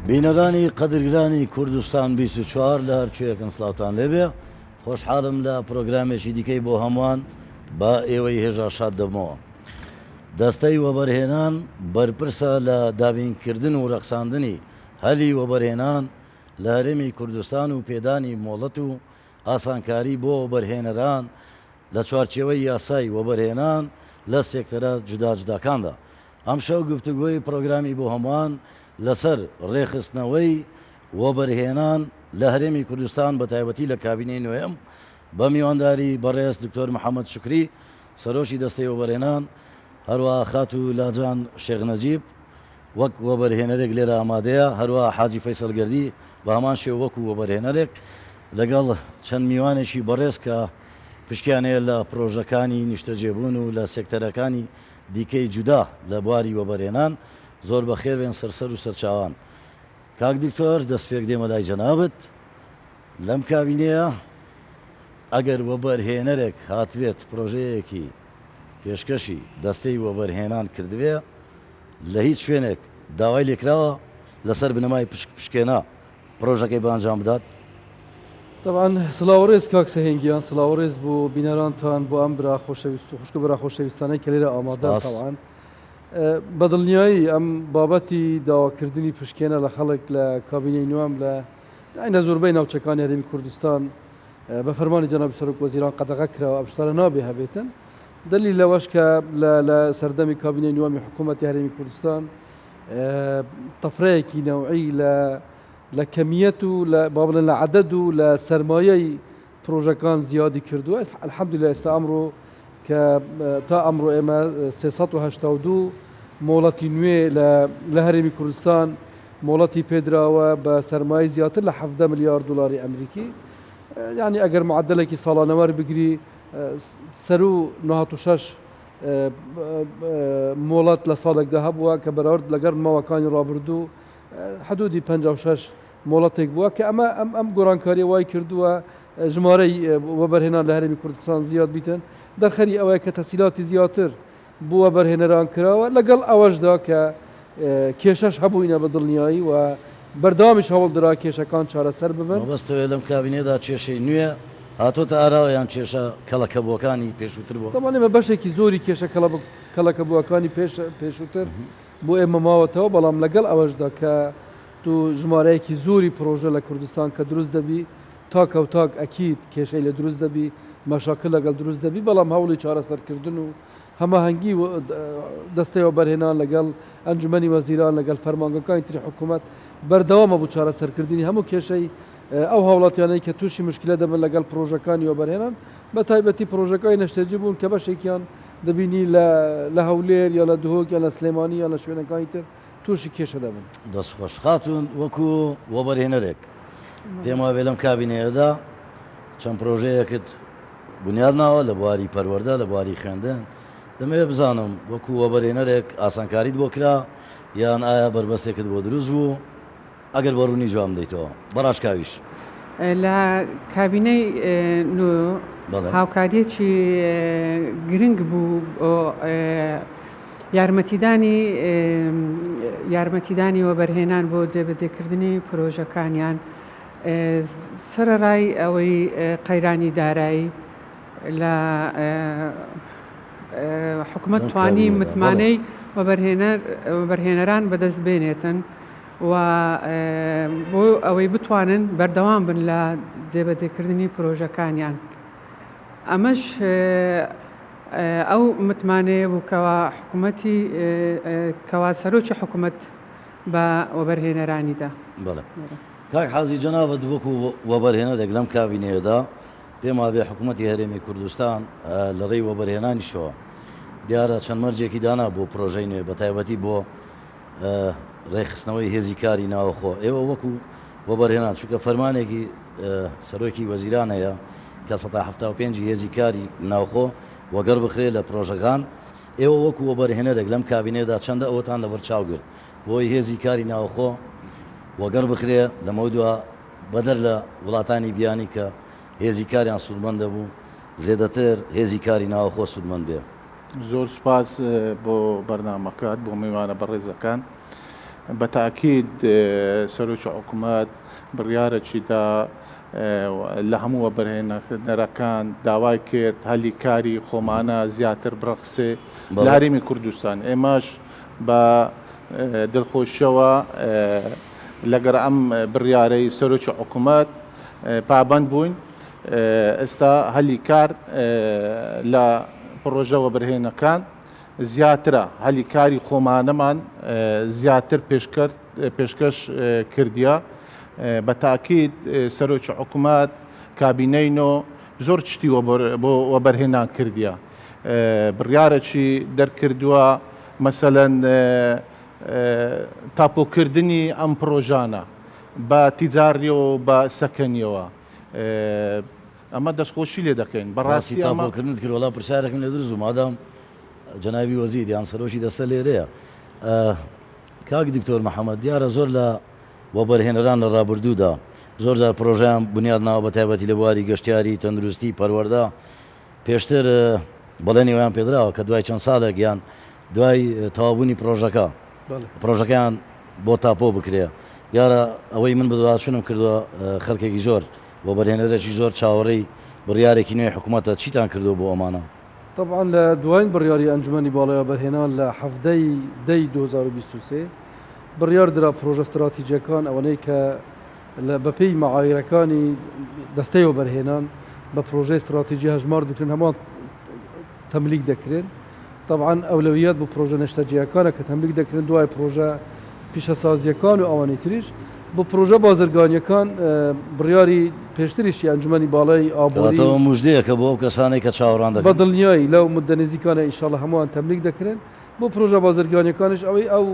بینەرانی قەدرگرانی کوردستان 24 لە هەر کوێیەکن سڵاوتان لێبێ خۆشحاڵم لە پرۆگرامێکی دیکەی بۆ هەمووان بە ئێوەی هێژا شاد دەبمەوە. دەستەی وەبەرهێنان بەرپرسە لە دابینکردن و رەخساندنی هەلی وەبەرهێنان لە هەرێمی کوردستان و پێدانی مۆڵەت و ئاسانکاری بۆ وەبەرهێنەران لە چوارچێوەی یاسای وەبەرهێنان لە سێکتەرە جوداجوداکاندا. ئەمشەو گفتوگۆی پرۆگرامی بۆ هەمووان لەسەر رێکخستنەوەی وەبەرهێنان لە هەرێمی کوردستان بەتایبەتی لە کابینەی نۆیەم بە میوانداری بەڕێز دکتۆر محەمەد شوکری سەرۆکی دەستەی وەبەرهێنان، هەروەها خاتوو لاجان شێخ نەجیب وەک وەبەرهێنەرێک لێرە ئامادەیە، هەروەها حاجی فەیسەڵ گەردی بە هەمان شێوە وەکو وەبەرهێنەرێک لەگەڵ چەند میوانێکی بەڕێز کە پشکیان هەیە لە پرۆژەکانی نیشتەجێبوون و لە سێکتەرەکانی دیکەی جودا لە بواری وەبەرهێنان، زۆر بەخێربێن سەرسەر و سەرچاوان. کاک دکتۆر دەستپێک دێمە لای جەنابت، لەم کابینەیە ئەگەر وەبەرهێنەرێک هاتبێت پرۆژەیەکی پێشکەشی دەستەی وەبەرهێنان کردبێ لە هیچ شوێنێک داوای لێکراوە لەسەر بنەمای پشک پشکێنە پرۆژەکەی بە ئەنجام بدات؟ تەبعەن سڵاو و ڕێز کاک سەهێن گیان، سڵاو و ڕێز بۆ بینەرانتان، بۆ ئەم برا خۆشەویست و خوشک و برا خۆشەویستانەی کە لێرە ئامادەن. سپاس. تەبعەن بە دڵنیایی ئەم بابەتی داواکردنی پشکێنە لە خەڵک لە کابینەی نوێم لە لە زۆربەی ناوچەکانی هەرێمی کوردستان بە فەرمانی جەنابی سەرۆک وەزیران قەدەغە کراوە، ئەم شتانە نابێ هەبێتن. دەلیل لەوەش کە لە سەردەمی کابینەی نوێمی حکوومەتی هەرێمی کوردستان تەفرەیەکی نەوعی لە لە کەمیەت و لە با بڵێن لە عەدەد و لە سەرمایەی پرۆژەکان زیادی کردووە. الحمدلله ئێستا ئەمڕۆ کە تا ئەمڕۆ ئێمە 382 مۆڵەتی نوێ لە هەرێمی کوردستان مۆڵەتی پێدراوە بە سەرمایەی زیاتر لە 17 ملیار دلاری ئەمریکی. یعنی ئەگەر معدلێکی ساڵانە وەربگری سەرو 96 مۆڵەت لە ساڵێکدا هەبووە کە بەراورد لەگەڵ ماوەکانی ڕابردوو حدودی 56 مۆڵەتێک بووە کە ئەمە ئەم ئەم گۆڕانکاریە وای کردووە ژمارەی وەبەرهێنان لە هەرێمی کوردستان زیاد بیتن. دەرخەری ئەوەیە کە تەسهیلاتی زیاتر بۆ وەبەرهێنەران کراوە، لەگەڵ ئەوەشدا کە کێشەش هەبووینە بە دڵنیایی و بەردەوامیش هەوڵدرا کێشەکان چارەسەر ببن. مەبەستەوەیە لەم کابینەیەدا کێشەی نوێ هاتۆتە ئاراوە یان کێشە کەڵەکەبووەکانی پێشووتر بووە؟ تەبعەن ئێمە بەشێکی زۆری کێشە کەڵەکەبووەکانی پێشووتر بۆ ئێمە ماوەتەوە، بەڵام لەگەڵ ئەوەشدا کە تو ژمارەیەکی زۆری پرۆژە لە کوردستان کە دروست دەبی تاکە و تاک ئەکید کێشەی لێ دروست دەبی، مەشاکل لەگەڵ دروست دەبی، بەڵام هەوڵی چارەسەرکردن و هەماهەنگی و دەستەی وەبەرهێنان لەگەڵ ئەنجومەنی وەزیران لەگەڵ فەرمانگەکانی تری حکوومەت بەردەوامە بۆ چارەسەرکردنی هەموو کێشەی ئەو هاوڵاتیانەی کە تووشی مشکلە دەبن لەگەڵ پرۆژەکانی وەبەرهێنان، بە تایبەتی پرۆژەکانی نەشتەجێ بوون کە بەشێکیان دەبینی لە هەولێر یا لە دهۆک یا لە سلێمانی یا لە شوێنەکانی تر تووشی کێشە دەبن. دەست خۆش خاتوون وەکو وەبەرهێنەرێک پێم وابێ لەم کابینەیەدا چەند پرۆژەیەکت بنیاد ناوە لە بواری پەروەردە لە بواری خوێندن دەمەوێت بزانم وەکو وەبەرهێنەرێک ئاسانکاریت بۆ کرا یان ئایا بەربەستێکت بۆ دروست بوو ئەگەر بە ڕوونی جواب بدەیتەوە بە ڕاشکاویش. لە کابینەی نۆ هاوکارییەکی گرنگ بوو بۆ یارمەتیدانی یارمەتیدانی وەبەرهێنان بۆ جێبەجێکردنی پرۆژەکانیان سەرەڕای ئەوەی قەیرانی دارایی لە حکومەت توانی متمانەی وەبەرهێنەران بەدەست بێنێتن و بۆ ئەوەی بتوانن بەردەوام بن لە جێبەجێکردنی پرۆژەکانیان. ئەمەش ئەو متمانەیە بوو کەوا حکوومەتی کەوا سەرۆکی حکوومەت بە وەبەرهێنەرانی دا. بەڵێ کاک حاجی جەنابت وەکو وەبەرهێنەرێک لەم کابینەیەدا پێم وابێ حکوومەتی هەرێمی کوردستان لە ڕێی وەبەرهێنانیشەوە دیارە چەند مەرجێکی دانا بۆ پرۆژەی نوێ بە تایبەتی بۆ ڕێکخستنەوەی هێزی کاری ناوەخۆ ئێوە وەکو وەبەرهێنان چونکە فەرمانێکی سەرۆکی وەزیران هەیە کە 75 هێزی کاری ناوخۆ وەگەڕ بخرێ لە پرۆژەکان ئێوە وەکو وەبەرهێنەرێک لەم کابینەیەدا چەندە ئەوەتان لەبەر چاو گرت بۆی هێزی کاری ناوخۆ وەگەڕ بخرێ لەمەودوا بەدەر لە وڵاتانی بیانی کە هێزی کاریان سوودمەند دەبوو زێدەتر هێزی کاری ناوخۆ سوودمەند بێ. زۆر سوپاس بۆ بەرنامەکەت بۆ میوانە بەڕێزەکان. بە تاکید سەرۆکی حکومەت بڕیارەکی دا لە هەموو وەبەرهێنەرەکان داوای کرد هەلی کاری خۆمانە زیاتر بڕەخسێ لە هەرێمی کوردستان. ئێمەش بە دڵخۆشیەوە لەگەر ئەم بڕیارەی سەرۆکی حکومەت پابەند بووین. ئێستا هەلی کار لە پڕۆژە وەبەرهێنەکان زیاترە، هەلی کاری خۆمانەمان زیاتر پێشکەش کردیە. بە تاکید سەرۆکی حکومەت کابینەی نۆ زۆر شتی بۆ وەبەرهێنان کردیە، بڕیارێکی دەرکردووە مەسەلەن تاپۆکردنی ئەم پڕۆژانە بە تیجاریەوە و بە سەکەنیەوە. ئەمە دەستخۆشی لێ دەکەین بەڕاستی باسی تاپۆکردنت کرد وەڵا پرسیارێکم لێ دروست بوو مادام جەنابی وەزیر یان سەرۆکی دەستە لێرەیە کاک دکتۆر محەممەد دیارە زۆر لە وەبەرهێنەران لە ڕابردوودا زۆر جار پرۆژیان بنیاد ناوە بە تایبەتی لە بواری گەشتیاری تەندروستی پەروەردە پێشتر بەڵێنی وایان پێدراوە کە دوای چەند ساڵێک یان دوای تەواوبوونی پرۆژەکە پرۆژەکەیان بۆ تاپۆ بکرێ دیارە ئەوەی من بەدواداچوونم کردووە خەڵکێکی زۆر وەبەرهێنەرێکی زۆر چاوەڕێی بڕیارێکی نوێی حکومەتە، چیتان کردووە بۆ ئەمانە؟ تەبعەن لە دواین بڕیاری ئەنجومەنی باڵای وەبەرهێنان لە 17 ی دە ی 2023 بڕیار درا پرۆژە ستراتیجیەکان ئەوەنەی کە لە بەپێی مەعایرەکانی دەستەی وەبەرهێنان بە پرۆژەی ستراتیجی هەژمار دەکرێن هەمووان تەملیک دەکرێن. تەبعەن ئەولەویەت بۆ پرۆژە نێشتەجێیەکانە کە تەملیک دەکرێن دوای پرۆژە پیشەسازییەکان و ئەوانی تریش. بۆ پرۆژە بازرگانییەکان بڕیاری پێشتریشی ئەنجومەنی باڵای ئابووری. کەواتە ئەوە موژدەیەکە بۆ ئەو کەسانەی کە چاوەڕوان دەکەن. بە دڵنیایی لەو موددە نزیکانە ئینشاڵڵا هەمووان تەملیک دەکرێن. بۆ پرۆژە بازرگانییەکانیش ئەوەی ئەو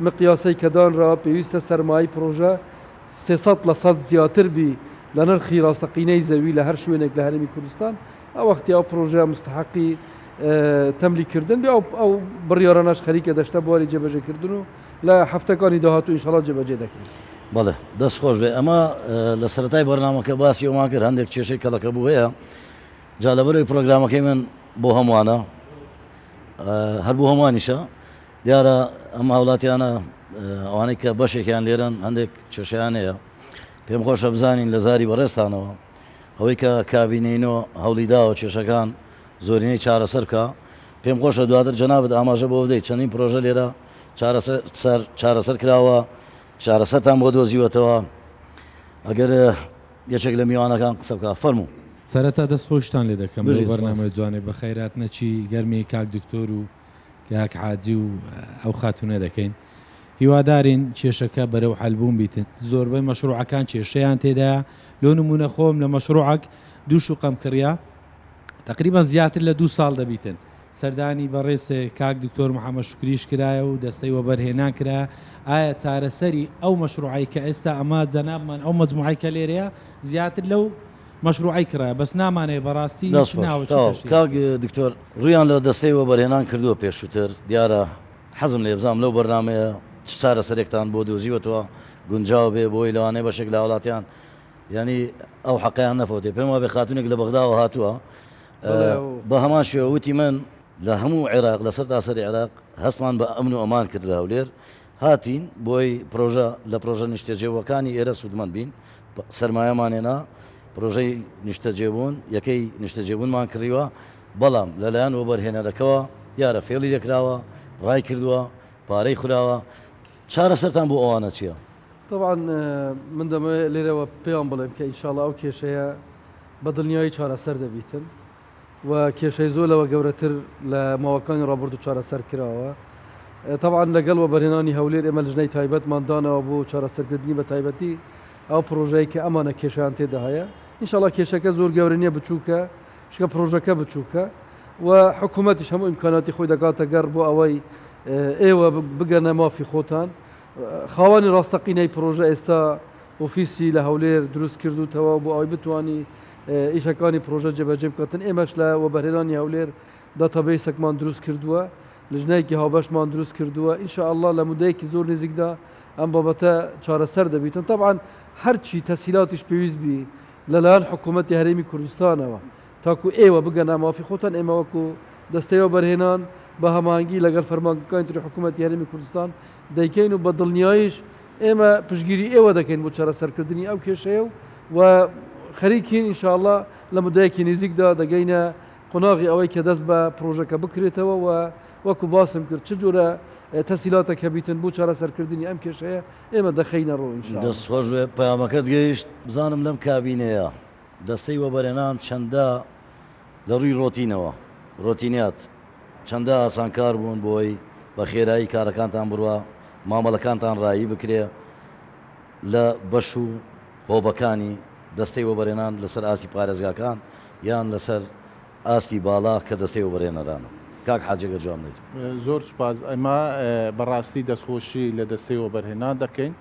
مقیاسەی کە دانراوە پێویستە سەرمایەی پرۆژە 300% زیاتر بی لە نرخی ڕاستەقینەی زەوی لە هەر شوێنێک لە هەرێمی کوردستان. ئەو وەختی ئەو پرۆژەیە مستحەقی تەملیک کردن بێ ئەو بڕیارانەش خەریکە دەشتە بواری جێبەجێکردن و لە هەفتەکانی داهاتوو ئینشاڵا جێبەجێ دەکرێت. بەڵێ دەست خۆش بێ ئەمە لە سەرەتای بەرنامەکە باسی ئەومان کرد هەندێک کێشەی کەڵەکە بوو هەیە جا لەبەرەوەی پرۆگرامەکەی من بۆ هەمووانە هەر بۆ هەمووانیشە دیارە ئەم هاوڵاتیانە ئەوانەی کە بەشێکیان لێرەن هەندێک کێشەیان هەیە پێم خۆشە بزانین لە زاری بەڕێزتانەوە ئەوەی کە کابینەی نۆ هەوڵی داوە کێشەکان زۆرینەی چارەسەر بکا، پێم خۆشە دواتر جەنابت ئاماژە بەوە بدەیت چەندین پرۆژە لێرە چارەسەر کراوە، چارەسەرتان بۆ دۆزیوەتەوە، ئەگەر یەکێک لە میوانەکان قسە بکا فەرموو. سەرەتا دەست خۆشتان لێ دەکەم لەو بەرنامەی جوانەی بەخەیراتنەکی گەرمی کاک دکتۆر و کاک حاجی و ئەو خاتوونە دەکەین هیوادارین کێشەکە بەرەو حەلبوون بیتن زۆربەی مەشروعەکان کێشەیان تێدایە لۆ نمونە خۆم لە مەشروعەک دوو شوقەم کڕیا تقریبا زیاتر لە دوو ساڵ دەبیتن سەردانی بەڕێز کاک دکتۆر محەممەد شکریش کرایە و دەستەی وەبەرهێنان کرا ئایا چارەسەری ئەو مەشروعی کە ئێستا ئەمە جەنابمان ئەو مەجموعی کە لێرەیە زیاتر لەو مەشروعی کڕایە بەس نامانەوێ بەڕاستی هیچ دەست خۆش ناوە چی تەواو تەشی کاک دکتۆر ڕوویان لە دەستەی وەبەرهێنان کردووە پێشووتر دیارە حەزم لێیە بزانم لەو بەرنامەیە چ چارەسەرێکتان بۆ دۆزیوەتەوە گونجاو بێ بۆی لەوانەیە بەشێک لە هاوڵاتیان یانی ئەو حەقیان نەفەوتێ پێم وابێ خاتونێک لە بەغداوە هاتووە بە هەمان شێوە وتی من لە هەموو عێراق لەسەر تاسەری عێراق هەستمان بە ئەمن و ئەمان کرد لە هەولێر هاتین بۆی پرۆژە لە پرۆژە نیشتەجێبووەکانی ئێرە سوودمەند بین سەرمایەمان هێنا پرۆژەی نیشتەجێبوون یەکەی نیشتەجێبوونمان کڕیوە بەڵام لەلایەن وەبەرهێنەرەکەوە دیارە فێڵی لێکراوە ڕای کردووە پارەی خوراوە چارەسەرتان بۆ ئەوانە چییە؟ تەبعەن من دەمەوێت لێرەوە پێیان بڵێم کە ئینشاڵا ئەو کێشەیە بە دڵنیایی چارەسەر دەبیتن و کێشەی زۆر لەوە گەورەتر لە ماوەکانی ڕابردوو چارەسەر کراوە. تەبعەن لەگەڵ وەبەرهێنانی هەولێر ئێمە لجنەی تایبەتمان داناوە بۆ چارەسەرکردنی بە تایبەتی ئەو پرۆژەی کە ئەمانە کێشیان تێدا هەیە. ئینشاڵا کێشەکە زۆر گەورە نییە بچووکە چونکە پرۆژەکە بچووکە و حکوومەتیش هەموو ئیمکاناتی خۆی دەکاتە گەڕ بۆ ئەوەی ئێوە بگەنە مافی خۆتان. خاوەنی ڕاستەقینەی پرۆژە ئێستا ئۆفیسی لە هەولێر دروست کردووتەوە بۆ ئەوەی بتوانی ئیشەکانی پرۆژە جێبەجێ بکاتن، ئێمەش لە وەبەرهێنانی هەولێر داتابەیسێکمان دروست کردووە، لجنەیەکی هاوبەشمان دروست کردووە، ان شاء اللە لە مودەیەکی زۆر نزیکدا ئەم بابەتە چارەسەر دەبیتن، تەبعەن هەرچی تەسهیلاتیش پێویست بی لەلایەن حکوومەتی هەرێمی کوردستانەوە تاکو ئێوە بگەنە مافی خۆتان، ئێمە وەکو دەستەی وەبەرهێنان بە هەماهەنگی لەگەڵ فەرمانگەکانی تری حکوومەتی هەرێمی کوردستان دەیکەین و بە دڵنیاییش ئێمە پشتگیری ئێوە دەکەین بۆ چارەسەرکردنی ئەو کێشەیە و و خەریکین ان شاء اللە لە مدەیەکی نزیکدا دەگەینە قۆناغی ئەوەی کە دەست بە پڕۆژەکە بکرێتەوە و وەکو باسم کرد چ جۆرە تەسهیلاتێک هەبیتن بۆ چارەسەرکردنی ئەم کێشەیە ئێمە دەخەینە ڕوو ان شاء اللە. دەست خۆش بێ پەیامەکەت گەیشت. بزانم لەم کابینەیە دەستەی وەبەرهێنان چەندە لە ڕووی ڕۆتینەوە، ڕۆتینیات، چەندە ئاسانکار بوون بۆی بە خێرایی کارەکانتان بڕوا، مامەڵەکانتان ڕایی بکرێ لە بەش و هۆبەکانی دەستەی وەبەرهێنان لەسەر ئاستی پارێزگاکان یان لەسەر ئاستی باڵا کە دەستەی وەبەرهێنەرانە. کاک حاجی گەر جواب نەیت. زۆر سوپاس. ئێمە بەڕاستی دەستخۆشی لە دەستەی وەبەرهێنان دەکەین.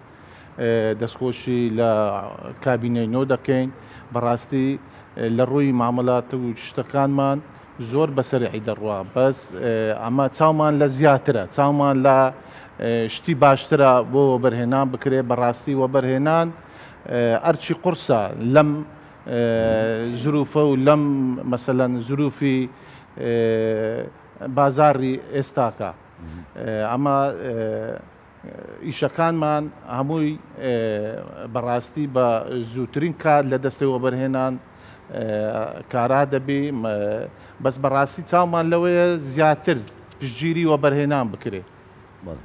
دەستخۆشی لە کابینەی نۆ دەکەین. بەڕاستی لە ڕووی مامەلات و شتەکانمان زۆر بە سەرعی دەڕوا، بەس ئەمە چاومان لە زیاترە، چاومان لە شتی باشترە بۆ وەبەرهێنان بکرێ. بەڕاستی وەبەرهێنان ئەرچی قورسە لەم زروفە و لەم مەسەلەن زروفی بازاڕی ئێستاکە. ئەمە ئیشەکانمان هەمووی بەڕاستی بە زووترین کات لە دەستەی وەبەرهێنان کارا دەبی، بەس بەڕاستی چاومان لەوەیە زیاتر پشتگیری وەبەرهێنان بکرێ. بەڵێ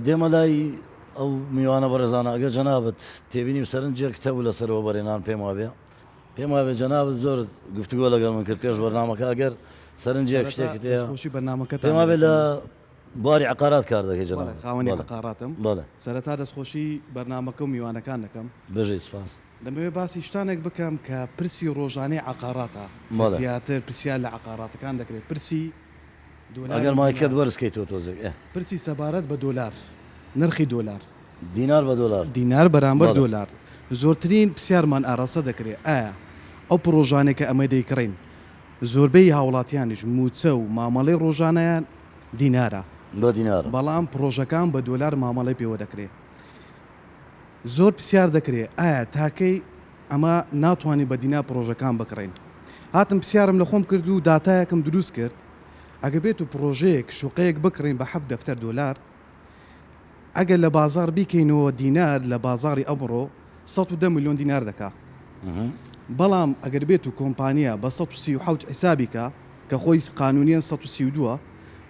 دێمە لای ئەو میوانە بەڕێزانە، ئەگەر جەنابت تێبینی و سەرنجێکت هەبوو لەسەر وەبەرهێنان پێم وابێ پێم وابێ جەنابت زۆر گفتوگۆ لەگەڵ من کرد پێش بەرنامەکە، ئەگەر سەرنجێک سەرەتا شتێکت هەیە دەستخۆشی بەرنامەکەتان پێم وابێ لە دەکەم. بواری عەقارات کار دەکەی جەنابت؟ بەڵێ خاوەنی بەڵێ عەقاراتم. بەڵێ. سەرەتا دەستخۆشی بەرنامەکە و میوانەکان دەکەم. بژیت سوپاس. دەمەوێت باسی شتانێک بکەم کە پرسی ڕۆژانەی عەقاراتە کە بەڵێ. زیاتر پرسیار لە عەقاراتەکان دەکرێت پرسی دۆلار ئەگەر و مایکەت دینار. بەرز کەیتەوە تۆزێک ئێ. پرسی سەبارەت بە دۆلار نرخی دۆلار. دینار بە دۆلار. دینار بەرامبەر بەڵێ. دۆلار. زۆرترین پرسیارمان ئاراستە دەکرێت ئایا ئەو پڕۆژانەی کە ئەمە دەیکڕین زۆربەی هاوڵاتیانیش مووچە و مامەڵەی ڕۆژانەیان دینارە. بە دینارە. بەڵام پڕۆژەکان بە دۆلار مامەڵەی پێوە دەکرێ. زۆر پرسیار دەکرێ ئایا تاکەی ئەمە ناتوانین بە دینار پڕۆژەکان بکڕین؟ هاتم پرسیارم لە خۆم کرد و داتایەکم دروست کرد ئەگەر بێت و پڕۆژەیەک شوقەیەک بکڕین بە حەفت دەفتەر دۆلار ئەگەر لە بازاڕ بیکەینەوە دینار لە بازاڕی ئەمڕۆ 110 ملیۆن دینار دەکا. بەڵام ئەگەر بێت و کۆمپانیا بە 137 حیسابی کا کە خۆی قانونیەن 132 ە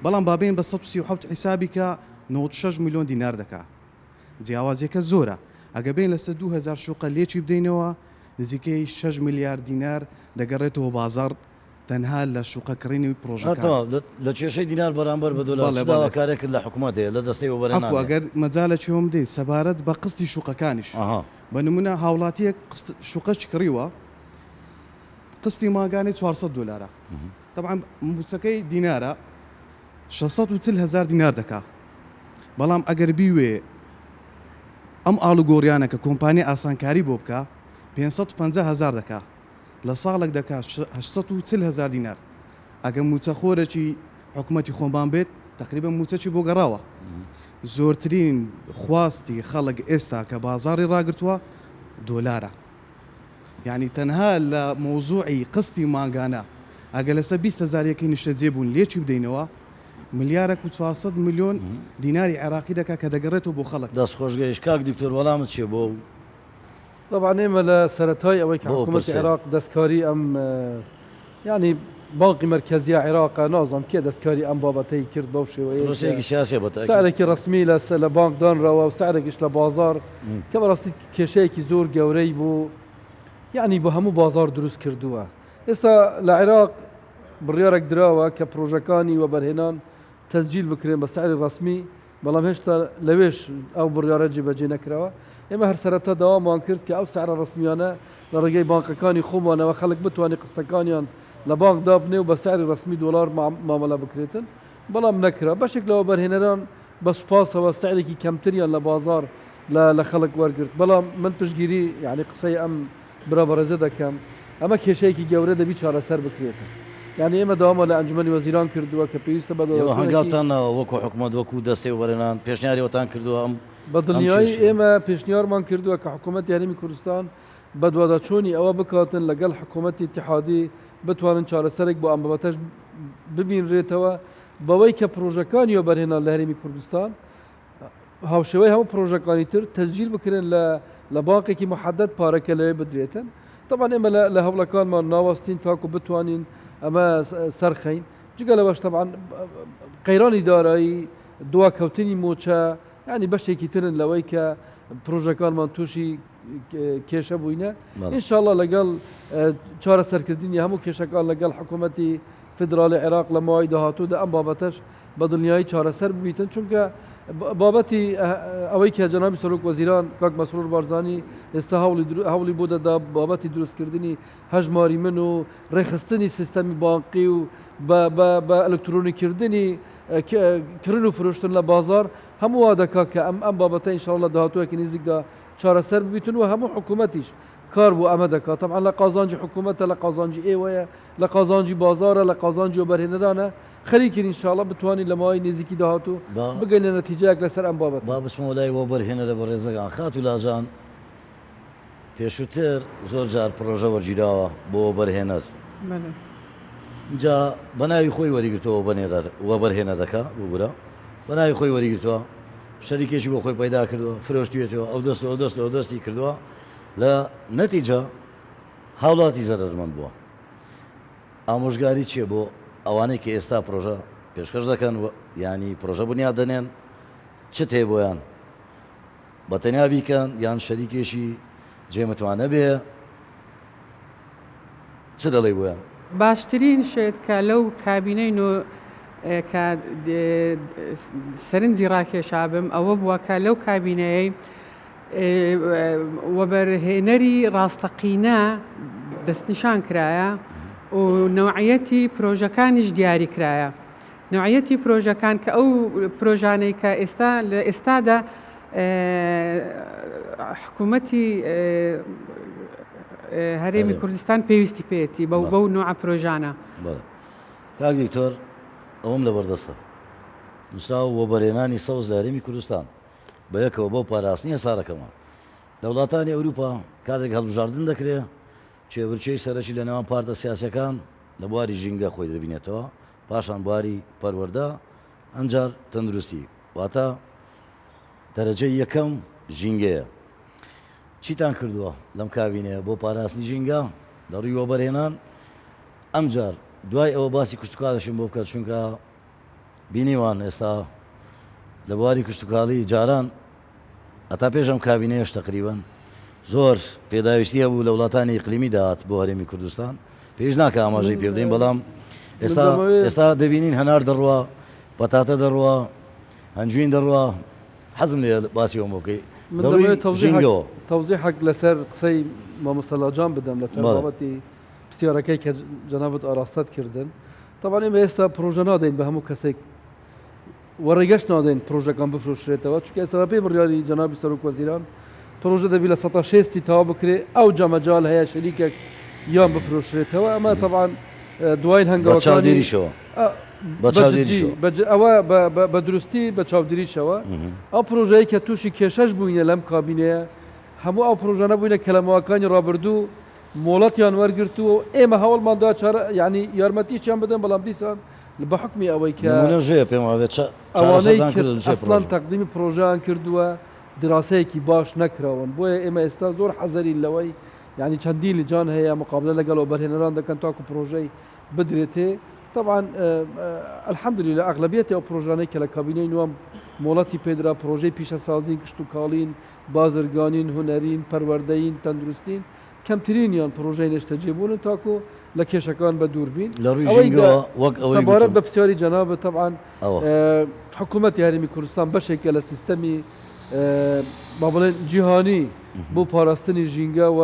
بەڵام با بێین بە 137 حیسابی کا 96 ملیۆن دینار دەکا. جیاوازیەکە زۆرە. ئەگەر بێین لەسەر 2000 شوقە لێکی بدەینەوە نزیکەی 6 ملیار دینار دەگەڕێتەوە بازاڕ تەنها لە شوقە کڕینی پڕۆژەکان. تەواو لە کێشەی دینار بەرامبەر بە دۆلار بەڵێ چ بەڵێ. داواکارێکت لە حکومەت هەیە لە دەستەی وەبەرهێنان عەفو هەیە؟ ئەگەر مەجالەکی بۆم بدەیت سەبارەت بە قستی شوقەکانیش بە نمونە هاوڵاتیەک قست شوقەکی کڕیوە قستی مانگانەی 400 دۆلارە تەبعەن موچەکەی دینارە 640 هەزار دینار دەکا بەڵام ئەگەر بیوێ ئەم ئاڵوگۆڕیانە کە کۆمپانیا ئاسانکاری بۆ بکا 550 هەزار دەکا لە ساڵێک دەکات 840 هەزار دینار ئەگەر موچەخۆرێکی حکومەتی خۆمان بێت تەقریبەن موچەکی بۆ گەڕاوە زۆرترین خواستی خەڵک ئێستا کە بازاڕی ڕاگرتووە دۆلارە یعنی تەنها لە مەوزوعی قستی مانگانە ئەگەر لەسەر 20 هەزار یەکەی نیشتەجێ بوون لێکی بدەینەوە ملیارێک و 400 ملیۆن دیناری عێراقی دەکات کە دەگەڕێتەوە بۆ خەڵک. دەست خۆش گەیشت کاک دکتۆر وەڵامت چیە بۆ ئەو تەبعەن ئێمە لە سەرەتای ئەوەی کە بۆ ئەو حکوومەتی پرسەیە. عێراق دەستکاری ئەم یانی بانقی مەرکەزیە عێراقە نازانم کێ دەستکاری ئەم بابەتەی کرد بەو شێوەیەی کە پرۆسەیەکی سیاسیە بە تەئکید. سعرێکی ڕەسمی لە لە بانق دانراوە و سعرێکیش لە بازاڕ کە بەڕاستی کێشەیەکی زۆر گەورەی بۆ یانی بۆ هەموو بازاڕ دروست کردووە. ئێستا لە عێراق بڕیارێک دراوە کە پرۆژەکانی وەبەرهێنان تەسجیل بکرێن بە سعری ڕەسمی بەڵام هێشتا لەوێش ئەو بڕیارە جێبەجێ نەکراوە. ئێمە هەر سەرەتا داوامان کرد کە ئەو سعرە ڕەسمیانە لە ڕێگەی بانقەکانی خۆمانەوە خەڵک بتوانێت قستەکانیان لە بانق دابنێ و بە سعری ڕەسمی دۆلار مامەلە بکرێتن، بەڵام نەکرا. بەشێک لە وەبەرهێنەران بە سوپاسەوە سعرێکی کەمتریان لە بازاڕ لە خەڵک وەرگرت، بەڵام من پشتگیری یانی قسەی ئەم برا بەڕێزە دەکەم، ئەمە کێشەیەکی گەورە دەبی چارەسەر بکرێتن. یانی ئێمە داوامان لە ئەنجومەنی وەزیران کردووە کە پێویستە ئێوە بەدواداچوونێکی. هەنگاوتان ناوە وەکو حکومەت وەکو دەستەی وەبەرهێنان پێشنیاری ئەوەتان کردووە ئەم بە ئەم دڵنیایی کێشەیە؟ ئێمە پێشنیارمان کردووە کە حکومەتی هەرێمی کوردستان بەدواداچوونی ئەوە بکاتن لەگەڵ حکومەتی ئیتیحادی بتوانن چارەسەرێک بۆ ئەم بابەتەش ببینرێتەوە. بەوەی کە پرۆژەکانی وەبەرهێنان لە هەرێمی کوردستان هاوشێوەی هەموو پرۆژەکانی تر تەسجیل بکرێن لە لە بانقێکی محەدەد پارەکە لەوێ بدرێتن. تەبعەن ئێمە لە لە هەوڵەکانمان ناوەستین تاکو بتوانین ئەمە سەرخەین. جگە لەوەش تەبعەن قەیرانی دارایی، دواکەوتنی مووچە یانی بەشێکی ترن لەوەی کە پرۆژەکانمان تووشی کێشە بووینە. ئینشاڵڵا لەگەڵ چارەسەرکردنی هەموو کێشەکان لەگەڵ حکوومەتی فیدراڵی عێراق لە ماوەی داهاتوودا ئەم بابەتەش بە دڵنیایی چارەسەر ببیتن، چونکە بابەتی ئەوەی کە جەنابی سەرۆک وەزیران کاک مەسرور بارزانی ئێستا هەوڵی هەوڵی بۆ دەدا بابەتی دروستکردنی هەژماری من و ڕێکخستنی سیستەمی بانقی و بە ئەلکترۆنیکردنی کڕین و فرۆشتن لە بازاڕ هەموو وا دەکات کە ئەم ئەم بابەتە ئینشاڵڵا لە داهاتوویەکی نزیکدا چارەسەر ببیتن و هەموو حکوومەتیش کار بۆ ئەمە دەکات تەبعەن لە قازانجی حکوومەتە لە قازانجی ئێوەیە لە قازانجی بازاڕە لە قازانجی وەبەرهێنەرانە خەریکین ان شاءاللە بتوانین لە ماوەی نزیکی داهاتوو بگەینە نەتیجەیەک لەسەر ئەم بابەتە. با بچمەوە لای وەبەرهێنەرە بەڕێزەکان. خاتوو لاجان، پێشووتر زۆر جار پڕۆژە وەرگیراوە بۆ وەبەرهێنەر. بەلێ. ئینجا بە ناوی خۆی وەریگرتووە وەبەرهێنەر، وەبەرهێنەرەکە، ببورە، بە ناوی خۆی وەریگرتووە، شەریکێکی بۆ خۆی پەیدا کردووە، فرۆشتویەتیەوە، ئەو دەست و ئەو دەست و ئەو دەستی کردووە، لە نەتیجە هاوڵاتی زەرەرمەند بووە. ئامۆژگاری چیە بۆ ئەوانەی کە ئێستا پرۆژە پێشکەش دەکەن و یانی پرۆژە بنیات دەنێن چت هەیە بۆیان بە تەنیا بیکەن یان شەریکێکی جێ متمانە بێ چ دەڵێی بۆیان؟ باشترین شت کە لەو کابینەی نۆ کە سەرنجی ڕاکێشابم ئەوە بووە کە لەو کابینەیەی وەبەرهێنەری ڕاستەقینە دەستنیشان کرایە و نەوعیەتی پرۆژەکانیش دیاری کرایە. نەوعیەتی پرۆژەکان کە ئەو پرۆژانەی کە ئێستا لە ئێستادا حکوومەتی هەرێمی کوردستان پێویستی پێیەتی بەو بەو نوعە پرۆژانە. کاک دکتۆر ئەوەم لەبەردەستە نووسراوە وەبەرهێنانی سەوز لە هەرێمی کوردستان بەیەکەوە بۆ پاراستنی هەسارەکەمان. لە وڵاتانی ئەوروپا کاتێک هەڵبژاردن دەکرێ، کێبرکێی سەرەکی لە نێوان پارتە سیاسیەکان لە بواری ژینگە خۆی دەبینێتەوە، پاشان بواری پەروەردە، ئەمجار تەندروستی. واتە دەرەجەی یەکەم ژینگەیە. چیتان کردووە لەم کابینەیە بۆ پاراستنی ژینگە لە ڕووی وەبەرهێنان؟ ئەمجار دوای ئەوە باسی کشتوکاڵیشم بۆ بکە، چونکە بینیوان ئێستا لە بواری کشتوکاڵی جاران هەتا پێش ئەم کابینەیەش تەقریبەن زۆر پێداویستی هەبوو لە وڵاتانی ئیقلیمی داهات بۆ هەرێمی کوردستان پێویست ناکە ئاماژەی پێ بدەین بەڵام ئێستا ئێستا دەبینین هەنار دەڕوا پەتاتە دەڕوا هەنجوین دەڕوا حەزم لێ باسی ئەوم بۆ بکەی من دەمەوێت تەوزیحەک تەوزیحەک لەسەر قسەی مامۆستا لاجان بدەم لەسەر بابەتی پرسیارەکەی کە جەنابت ئاراستەت کردن تەبعەن ئێمە ئێستا پرۆژە نادەین بە هەموو کەسێک و ڕێگەش نادەین پرۆژەکان بفرۆشرێتەوە چونکە ئێستا بەپێی بڕیاری جەنابی سەرۆک وەزیران پرۆژە دەبی لە سەتا شێستی تەواو بکرێ ئەو جەمەجال هەیە شەریکێک یان بفرۆشرێتەوە ئەمە تەبعەن دوایین بە هەنگاوەکانی چاودێریشەوە بە بە جدی چاودێریشەوە بە ئەوە بە دروستی بە چاودێریشەوە ئەو پرۆژەیە کە تووشی کێشەش بووینە لەم کابینەیە هەموو ئەو پرۆژانە بووینە کە لە ماوەکانی ڕابردوو مۆڵەتیان وەرگرتووە و ئێمە هەوڵمان دا چارە یانی یارمەتیشیان بدەن بەڵام دیسان بە حوکمی ئەوەی کە نموونەش هەیە پێم وابێ چە ئەوانەی چارەسەرتان کە کردووە لە چێ ئەسڵەن پڕۆژە؟ تەقدیمی پڕۆژەیان کردووە دراسەیەکی باش نەکراون بۆیە ئێمە ئێستا زۆر حەزەرین لەوەی یانی چەندین لجان هەیە مقابلە لەگەڵ وەبەرهێنەران دەکەن تاکو پڕۆژەی بدرێتێ طبعا الحمدللە ئەغلەبیەتی ئەو پڕۆژانەی کە لە کابینەی نوام مۆڵەتی پێدرا پڕۆژەی پیشەسازین کشتوکاڵین بازرگانین، هونەرین، پەروەردەیین، تەندروستین، کەمترینیان پڕۆژەی نێشتەجێبوونن تاکو لە کێشەکان بەدوور بین. لە ڕووی ئەوەی ژینگەوە وەک ئەوەی سەبارەت گوتم. بە پرسیاری جەنابت تەبعەن ئەوە. حکوومەتی هەرێمی کوردستان بەشێکە لە سیستەمی با بڵێن جیهانی بۆ پاراستنی ژینگە و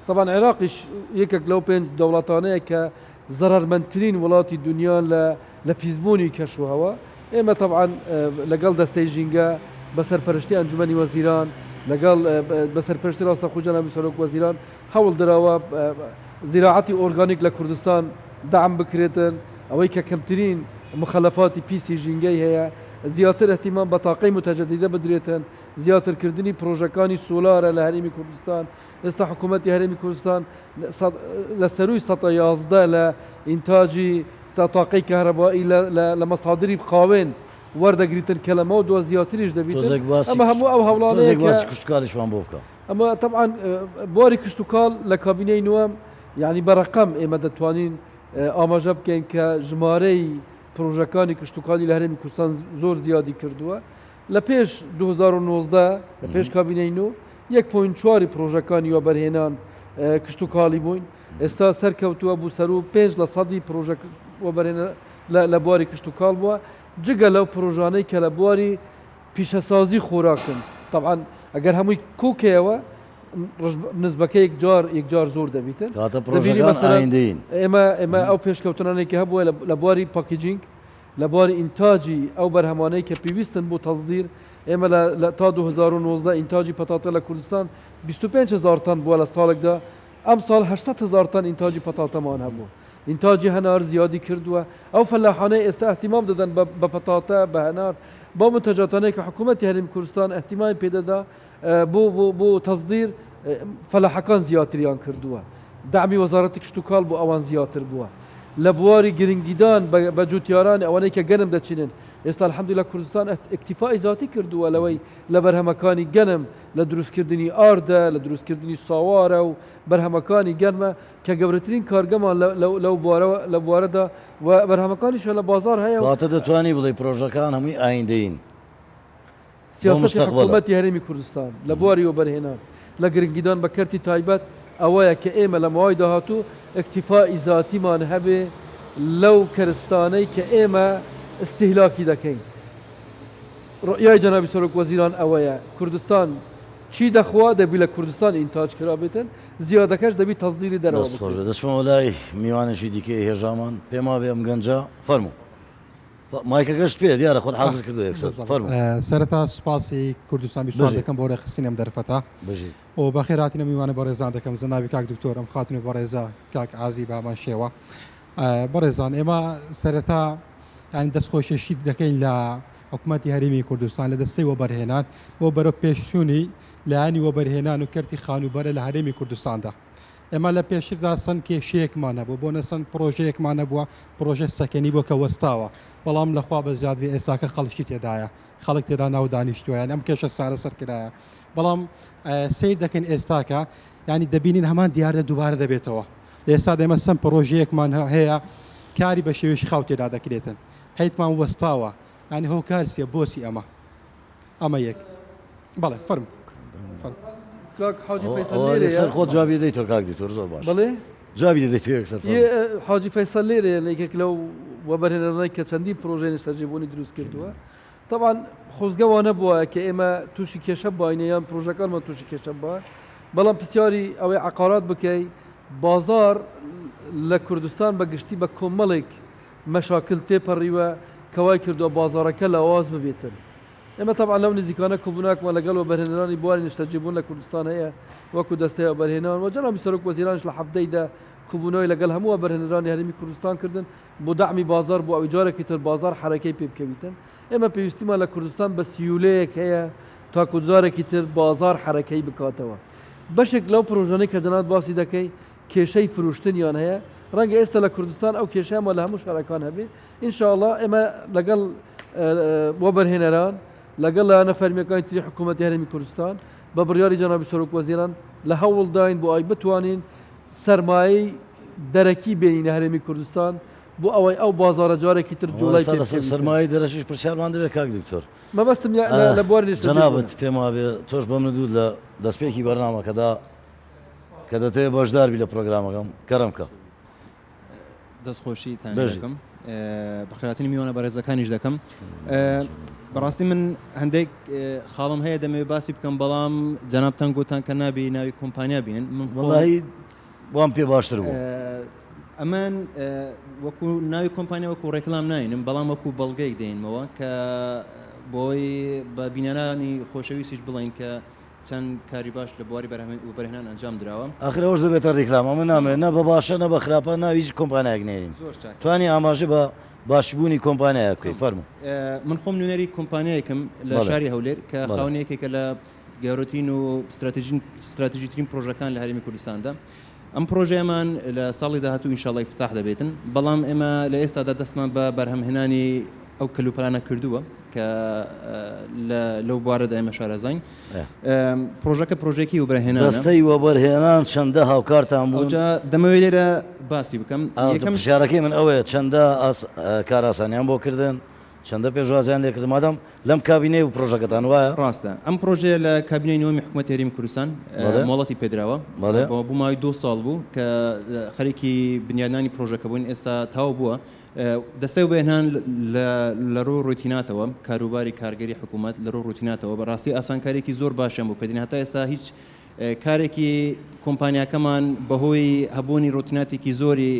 تەبعەن عێراقیش یەکێک لەو پێنج دەوڵەتانەیە کە زەرەرمەندترین وڵاتی دونیان لە لە پیسبوونی کەشوهەوا، ئێمە تەبعەن لەگەڵ دەستەی ژینگە بە سەرپەرشتی ئەنجومەنی وەزیران، لەگەڵ بە سەرپەرشتی ڕاستەوخۆی جەنابی سەرۆک وەزیران هەوڵ دراوە زیراعەتی ئۆرگانیک لە کوردستان دەعم بکرێتن، ئەوەی کە کەمترین مخەلەفاتی پیسی ژینگەی هەیە، زیاتر ئیهتیمام بە تاقەی موتەجەدیدە بدرێتن، زیاترکردنی پرۆژەکانی سۆلارە لە هەرێمی کوردستان، ئێستا حکوومەتی هەرێمی کوردستان لە سەرووی 11% لە ئینتاجی تا تاقەی کەهرەبایی لە لە لە مەسادری قاوێن وەردەگریتن کە لەمەوە دوا زیاتریش دەبیتن. تۆزێک باسی ئەمە هەموو ئەو هەوڵانەیە تۆزێک کە باسی کشتوکاڵیشمان بۆ بکە. ئەمە تەبعەن بواری کشتوکاڵ لە کابینەی نوەم یانی بە ڕەقەم ئێمە دەتوانین ئاماژە بکەین کە ژمارەی پرۆژەکانی کشتوکاڵی لە هەرێمی کوردستان زۆر زیادی کردووە. لە پێش 2019 لە پێش کابینەی نۆ یەک point چواری پرۆژەکانی وەبەرهێنان کشتوکاڵی بووین. ئێستا سەرکەوتووە بوو سەروو پێنج لە سەدی پرۆژە وەبەرهێنان لە بواری کشتوکاڵ بووە، جگە لەو پرۆژانەی کە لە بواری پیشەسازی خۆراکن، تەبعەن ئەگەر هەمووی کۆکەیەوە نسبەکە یەکجار یەکجار زۆر دەبیتن. کەواتە پرۆژەکان ئایندەیین. ئێمە ئێمە ئەو پێشکەوتنانەی کە هەبووە لە بواری packaging، لە بواری ئینتاجی ئەو بەرهەمانەی کە پێویستن بۆ تەسدیر، ئێمە لە تا 2019 ئینتاجی پەتاتە لە کوردستان 25 هەزار تەن بووە لە ساڵێکدا، ئەمساڵ 800 هەزار تەن ئینتاجی پەتاتەمان هەبوو. ئینتاجی هەنار زیادی کردووە، ئەو فەلاحانەی ئێستا ئیهتیمام دەدەن بە پەتاتە، بە هەنار، بەو مونتەجاتانەی کە حکوومەتی هەرێمی کوردستان ئیهتیمامی پێ دەدا بۆ بۆ بۆ تەسدیر، فەلاحەکان زیاتریان کردووە. دەعمی وەزارەتی کشتوکاڵ بۆ ئەوان زیاتر بووە. لە بواری گرنگیدان بە جووتیاران، ئەوانەی کە گەنم دەچنن، ئێستا الحمدللە کوردستان ئیکتیفای زاتی کردووە لەوەی لە بەرهەمەکانی گەنم، لە دروستکردنی ئاردە، لە دروستکردنی ساوارە و بەرهەمەکانی گەنمە، کە گەورەترین کارگەمان لەو بوارەوە لە بوارەدا و بەرهەمەکانیشیان لە بازاڕ هەیە و. کەواتە دەتوانی بڵێی پرۆژەکان هەمووی ئایندەیین بۆ سیاسەتی مستەقبەلە. حکوومەتی هەرێمی کوردستان لە بواری وەبەرهێنان، لە گرنگیدان بە کەرتی تایبەت ئەوەیە کە ئێمە لە ماوەی داهاتوو ئیکتیفائی زاتیمان هەبێ لەو کەرستانەی کە ئێمە ئیستیهلاکی دەکەین. ڕوئیای جەنابی سەرۆک وەزیران ئەوەیە کوردستان چی دەخوا دەبی لە کوردستان ئینتاج کرابێتن، زیادەکەش دەبی تەسدیری دەرەوە دەست خۆش بکرێت. بێت دەچمەوە لای میوانێکی دیکەی هێژامان پێم وابێ ئەم گەنجە فەرموو مایکەکەشت پێ دیارە خۆت حازر کردووە یەکسەر فەرموو. سەرەتا سوپاسی کوردستان 24 بژی. دەکەم بۆ ڕێکخستنی ئەم دەرفەتە بژی. و بەخێرهاتنی ئەم میوانە بەڕێزان دەکەم جەنابی کاک دکتۆر ئەم خاتوونی بەڕێزە کاک عازی بە هەمان شێوە بەڕێزان ئێمە سەرەتا یانی دەستخۆشیشی دەکەین لە حکومەتی هەرێمی کوردستان لە دەستەی وەبەرهێنان بۆ بەرەو پێشچوونی لایەنی وەبەرهێنان و کەرتی خانووبەرە لە هەرێمی کوردستاندا. ئێمە لە پێشتردا چەند کێشەیەکمان هەبوو، بۆ نە چەند پڕۆژەیەکمان هەبووە، پڕۆژە سەکەنی بووە کە وەستاوە، بەڵام لە خوا بەزیاد بێ ئێستاکە خەڵکی تێدایە، خەڵک تێدا ناو دانیشتووە، یانی ئەم کێشە چارەسەر کرایە. بەڵام سەیر دەکەین ئێستاکە یانی دەبینین هەمان دیاردە دووبارە دەبێتەوە. لە ئێستادا ئێمە چەند پڕۆژەیەکمان هەیە کاری بە شێوەیەکی خاو تێدا دەکرێتن، هەیتمان وەستاوە، یانی هۆکار چییە، بۆچی ئەمە؟ ئەمە یەک بەڵێ فەرموو فەرموو. کاک حاجی فەیسەڵ ئەوە لێرەیە؟ یەکسەر خۆت جوابی دەدەیتەوە کاک دکتۆر زۆر باش بەڵێ جوابی دەدەیتەوە یەکسەر یێ فەرموو. حاجی فەیسەڵ لێرەیە لە یەکێک لەو وەبەرهێنەرانەی کە چەندین پرۆژەی نیشتەجێبوونی دروست کردووە تەبعەن خۆزگە وا نەبوایە کە ئێمە تووشی کێشە باینە یان پرۆژەکانمان تووشی کێشە بایە بەڵام پرسیاری ئەوەی عەقارات بکەی بازاڕ لە کوردستان بە گشتی بە کۆمەڵێک مەشاکل تێپەڕیوە کە وای کردووە بازاڕەکە لاواز ببێتن. ئێمە تەبعەن لەو نزیکانە کۆبوونەوەکمان لەگەڵ وەبەرهێنەرانی بواری نیشتەجێبوون لە کوردستان هەیە وەکو دەستەی وەبەرهێنان و جەنابی سەرۆک وەزیرانیش لە حەڤدەی دە کۆبوونەوەی لەگەڵ هەموو وەبەرهێنەرانی هەرێمی کوردستان کردن بۆ دەعمی بازاڕ بۆ ئەوی جارێکی تر بازاڕ حەرەکەی پێ بکەویتن. ئێمە پێویستیمان لە کوردستان بە سیولەیەک هەیە تاکو جارێکی تر بازاڕ حەرەکەی بکاتەوە. بەشێک لەو پرۆژانەی کە جەنابت باسی دەکەی کێشەی فرۆشتنیان هەیە، ڕەنگە ئێستا لە کوردستان ئەو کێشەیەمان لە هەموو شارەکان هەبێ، ان شاء اللە ئێمە لەگەڵ وەبەرهێنەران، لەگەڵ لایەنە فەرمییەکانی تری حکوومەتی هەرێمی کوردستان، بە بڕیاری جەنابی سەرۆک وەزیران لە هەوڵداین بۆ ئەوەی بتوانین سەرمایەی دەرەکی بێنینە هەرێمی کوردستان بۆ ئەوەی ئەو بازاڕە جارێکی تر جوڵەی ئێستا پێ لەسەر بکەویتن. سەرمایەی دەرەکیش پرسیارمان دەبێت کاک دکتۆر. مەبەستم لە بواری نیشتەجێبوونە. جەنابت پێم وابێ تۆش بەمن دوور لە دەستپێکی بەرنامەکەدا کە دەتەوێت بەشداربی لە پرۆگرامەکەم کەرەم کە. دەستخۆشیتان دەکەم بەخێرهاتنی میوانە بەڕێزەکانیش دەکەم بەڕاستی من هەندێک خاڵم هەیە دەمەوێت باسی بکەم بەڵام جەنابتان گوتان کە نابی ناوی کۆمپانیا بێن من وەڵی وام پێ باشتر بوو ئەمن وەکو ناوی کۆمپانیا وەکو ڕێکلام ناینم بەڵام وەکو بەڵگەیەک دێنمەوە کە بۆی بە بینەرانی خۆشەویستیش بڵین کە چەند کاری باش لە بواری وەبەرهێنان ئەنجام دراوە. ئاخر ئەوەش دەبێتە ڕیکلام ئەمە نامەوێت نە بە باشە نە بە خراپە ناوی هیچ کۆمپانیایەک نێنین زۆر چاکە. توانی ئاماژە بە باشبوونی کۆمپانیایەک بکەی فەرموو. من خۆم نوێنەری کۆمپانیایەکم لە بەڵێ. شاری هەولێر کە بەڵێ. خاوەنی یەکێکە لە گەورەترین و ستراتیژیترین پرۆژەکان لە هەرێمی کوردستاندا. ئەم پرۆژەیەمان لە ساڵی داهاتوو ئینشاڵڵا ئیفتتاح دەبێتن، بەڵام ئێمە لە ئێستادا دەستمان بە بەرهەمهێنانی ئەو کەلوپەلانە کردووە کە لە لەو بوارەدا ئێمە شارەزاین. پرۆژەکە پرۆژەیەکی وەبەرهێنانە. دەستەی وەبەرهێنان چەندە هاوکارتان بوون؟ ئەوجا دەمەوێت لێرە باسی بکەم. یەکەم. پرسیارەکەی من ئەوەیە چەندە کارئاسانیان بۆ کردن؟ چەندە پێشوازیان لێکردن مادام لەم کابینەی و پرۆژەکەتان وایە؟ ڕاستە ئەم پرۆژەیە لە کابینەی نۆیەمی حکومەتی هەرێمی کوردستان مۆڵەتی پێدراوە بۆ ماوەی دوو ساڵ بوو کە خەریکی بنیادنانی پرۆژەکە بووین ئێستا تەواو بووە دەستەی وەبەرهێنان لە ڕووی ڕۆتیناتەوە کاروباری کارگەری حکوومەت لە ڕووی ڕۆتیناتەوە بەڕاستی ئاسانکارییەکی زۆر باشیان بۆ کردین هەتا ئێستا هیچ کارێکی کۆمپانیاکەمان بەهۆی هەبوونی ڕۆتیناتێکی زۆری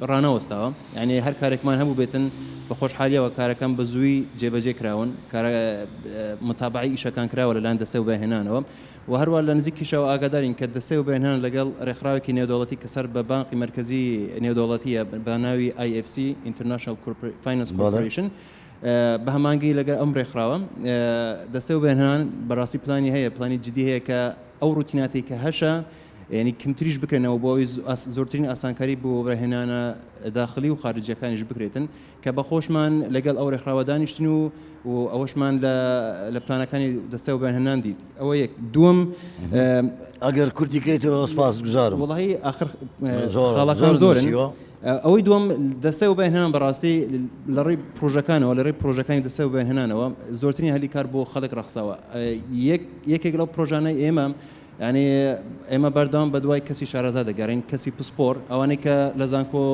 ڕانەوەستاوە یعنی هەر کارێکمان هەبوو بێتن بە خۆشحالیەوە کارەکان بە زووی جێبەجێ کراون کارە متابعی ئیشەکان کراوە لەلایەن دەستەی وەبەرهێنانەوە و هەروە لە نزیکیشەوە ئاگادارین کە دەستەی وەبەرهێنان لەگەڵ ڕێکخراوێکی نێودەوڵەتی کە سەر بە بانقی مەرکەزی نێودەوڵەتیە بە ناوی IFC International Finance Corporation بە هەمانگی لەگەر ئەم ڕێکخراوە دەستەی وەبەرهێنان بەڕاستی پلانی هەیە، پلانی جدی هەیە کە ئەو ڕوتیناتەی کە هەشە یعنی کەمتریش بکرێنەوە بۆ ئەوەی زۆرترین ئاسانکاری بۆ وەبەرهێنانە داخلی و خارجیەکانیش بکرێتن کە بە خۆشمان لەگەڵ ئەو ڕێکخراوە دانیشتن و و ئەوەشمان لە لە پلانەکانی دەستەی وەبەرهێنان دیت ئەوە یەک دووەم ئەگەر کورتی کەیتەوە سپاس گوزارم وەڵاهی ئاخر خاڵەکان زۆرن. ئەوەی دووەم، دەستەی وەبەرهێنان بەڕاستی لە ڕێی پرۆژەکانەوە، لە ڕێی پرۆژەکانی دەستەی وەبەرهێنانەوە زۆرترین هەلی کار بۆ خەڵک ڕەخساوە. یەک یەکێک لەو پرۆژانەی ئێمە یعنی ئێمە بەردەوام بە دوای کەسی شارەزا دەگەڕین، کەسی پسپۆر، ئەوانەی کە لە زانکۆ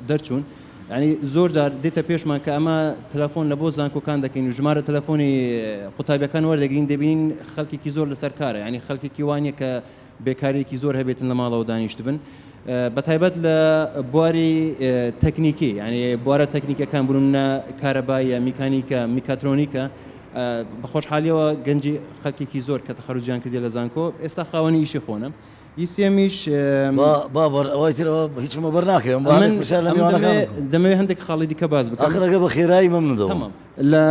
دەرچوون. یعنی زۆر جار دێتە پێشمان کە ئەمە تەلەفۆن لە بۆ زانکۆکان دەکەین و ژمارە تەلەفۆنی قوتابیەکان وەردەگرین، دەبینین خەڵکێکی زۆر لەسەر کارە، یعنی خەڵکێکی وانە کە بێکاریەکی زۆر هەبێتن لە ماڵەوە دانیشتبن بەتایبەت لە بواری تەکنیکی یعنی بوارە تەکنیکەکان بوون کارەباییە میکانیکە میکاترۆنیکە بە خۆشحالیەوە گەنجی خەڵکێکی زۆر کە تەخەروجیان کردی لە زانکۆ ئێستا خاوەنی ئیشی خۆنە ئی سێمیش بابەر ئەوەی ترەوە هیچمە بەر ناکەم من دەمەوێت هەندێک خاڵی دیکە باس بکەم ئەخرەکە بە خێرایی مەمنون دەبم. لە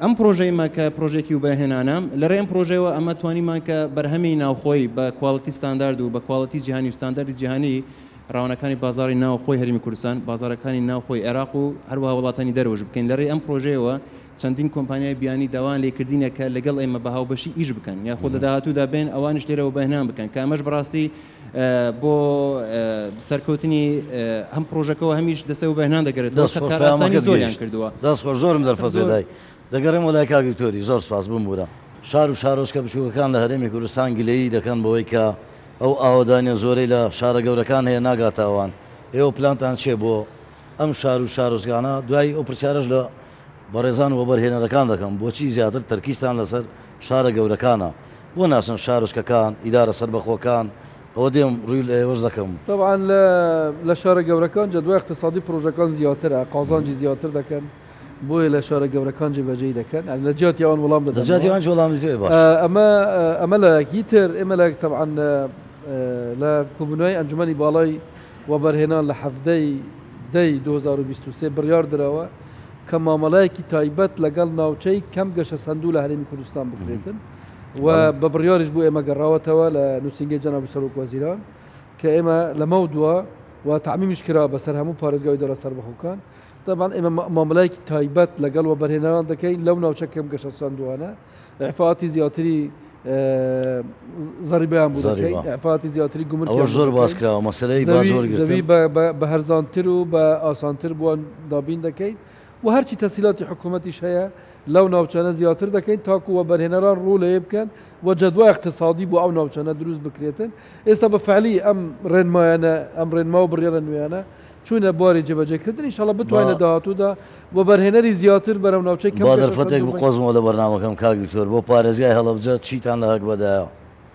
ئەم پرۆژەی مە کە پرۆژێکی وبەرهێنانە، لە رێی ئەم پرۆژەیەوە ئەمە توانیمان کە بەرهەمی ناوخۆیی بە کواڵیتی ستاندارد و بە کواڵیتی جیهانی و ستانداردی جیهانی ڕەوانەکانی بازاڕی ناوخۆی هەرێمی کوردستان، بازاڕەکانی ناوخۆی عێراق و هەروەها وڵاتانی دەرەوەش بکەین. لە رێی ئەم پرۆژەیەوە چەندین کۆمپانیای بیانی داوایان لێکردینە کە لەگەڵ ئێمە بە هاوبەشی ئیش بکەن یاخود لە داهاتوودا بێن ئەوانیش لێرە وەبەرهێنان بکەن کە ئەمەش بەڕاستی بۆ سەرکەوتنی هەم پرۆژەکەەوە هەمیش دەسە و بەهنان دەگەرێتەوە کە کارئاسانی زۆریان کردووە. دەست خۆش زۆرم دەرفەت پێدای دەگەڕێمەوە لای کاک دکتۆری زۆر سپاس بمبورە. شار و شارۆچکە بچووکەکان لە هەرێمی کوردستان گلەیی دەکەن بەوەی کە ئەو ئاوەدانیە زۆرەی لە شارە گەورەکان هەیە ناگاتە ئەوان ئێوە پلانتان چیە بۆ ئەم شار و شارۆچکانە دوای ئەو پرسیارەش لە بەڕێزان وەبەرهێنەرەکان دەکەم بۆچی زیاتر تەرکیزتان لەسەر شارە گەورەکانە بۆ ناچن شارۆچکەکان، ئیدارە سەربەخۆکان، ئەوە دێم ڕووی لە ئێوەش دەکەم. تەبعەن لە لە شارە گەورەکان جەدوای اقتصادی پرۆژەکان زیاترە، قازانجی زیاتر دەکەن، بۆیە لە شارە گەورەکان جێبەجێی دەکەن. یانی لە جیاتی ئەوان وەڵام لە جیاتی ئەوان وەڵام دەدەیتەوە باش. ئەمە ئەمە لایەک. ی تر ئێمە لە تەبعەن لە کۆبوونەوەی ئەنجومەنی باڵای وەبەرهێنان لە 17 ی دەی 2023 بڕیار دراوە کە مامەڵەیەکی تایبەت لەگەڵ ناوچەی کەم گەشەسەندوو لە هەرێمی کوردستان بکرێتن و بە بڕیاریش بۆ ئێمە گەڕاوەتەوە لە نووسینگەی جەنابی سەرۆک وەزیران کە ئێمە لەمەو دوا و تەعمیمیش کرا بەسەر هەموو پارێزگا و ئیدارە سەربەخۆکان تەبعەن ئێمە مامەڵەیەکی تایبەت لەگەڵ وەبەرهێنەران دەکەین لەو ناوچە کەم گەشەسەندووانە ئیعفاءاتی زیاتری زەریبەیان بۆ دەکەین ئیعفاءاتی زیاتری گومرکیان ئەوەش زۆر باس کراوە مەسەلەی باج وەرگرتن زەوی بە هەرزانتر و بە ئاسانتر بۆیان دابین دەکەین و هەرچی تەسهیلاتی حکوومەتیش هەیە لەو ناوچانە زیاتر دەکەین تاکو وەبەرهێنەران ڕوو لەوێ بکەن و جەدوای اقتصادی بۆ ئەو ناوچانە دروست بکرێتن ئێستا بە فعلی ئەم ڕێنمایانە ئەم ڕێنما و بڕیارە نوێیانە چوونە بواری جێبەجێکردن ئینشاڵڵا بتوانین لە داهاتوودا وەبەرهێنەری زیاتر بەرەو ناوچەی کەم با دەرفەتێک بقۆزمەوە لە بەرنامەکەم کاک دکتۆر بۆ پارێزگای هەڵەبجە چیتان لە هەگبەدایە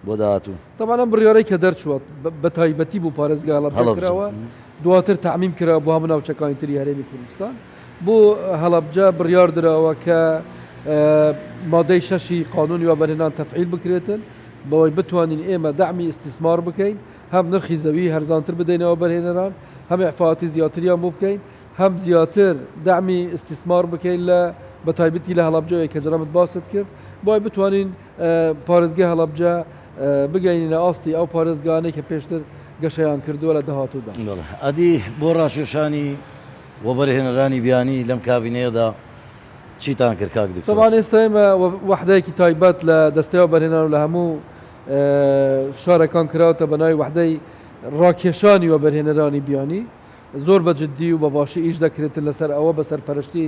بۆ داهاتوو؟ تەبعەن ئەم بڕیارەی کە دەرچووە بە تایبەتی بۆ پارێزگای هەڵەبجە کراوە دواتر تەعمیم کرا بۆ هەموو ناوچەکانی تری هەرێمی کوردستان بۆ هەڵەبجە بڕیار دراوە کە مادەی شەشی قانونی وەبەرهێنان تەفعیل بکرێتن بەوەی بتوانین ئێمە دەعمی ئیستیسمار بکەین هەم نرخی زەوی هەرزانتر بدەینە وەبەرهێنەران، هەم ئیعفاءاتی زیاتریان بۆ بکەین، هەم زیاتر دەعمی ئیستیسمار بکەین لە بەتایبەتی لە هەڵەبجە کە جەنابت باست کرد، بۆی بتوانین پارێزگای هەڵەبجە بگەینینە ئاستی ئەو پارێزگانەی کە پێشتر گەشەیان کردووە لە داهاتوودا. بەڵێ ئەدی بۆ ڕاکێشانی وەبەرهێنەرانی بیانی لەم کابینەیەدا چیتان کرد کاک دکتۆر؟ تەبعەن ئێستا ئێمە وەحدەیەکی تایبەت لە دەستەی وەبەرهێنان و لە هەموو شارەکان کراوەتە بە ناوی وەحدەی ڕاکێشانی وەبەرهێنەرانی بیانی زۆر بە جددی و بە باشی ئیش دەکرێتن لەسەر ئەوە بە سەرپەرشتی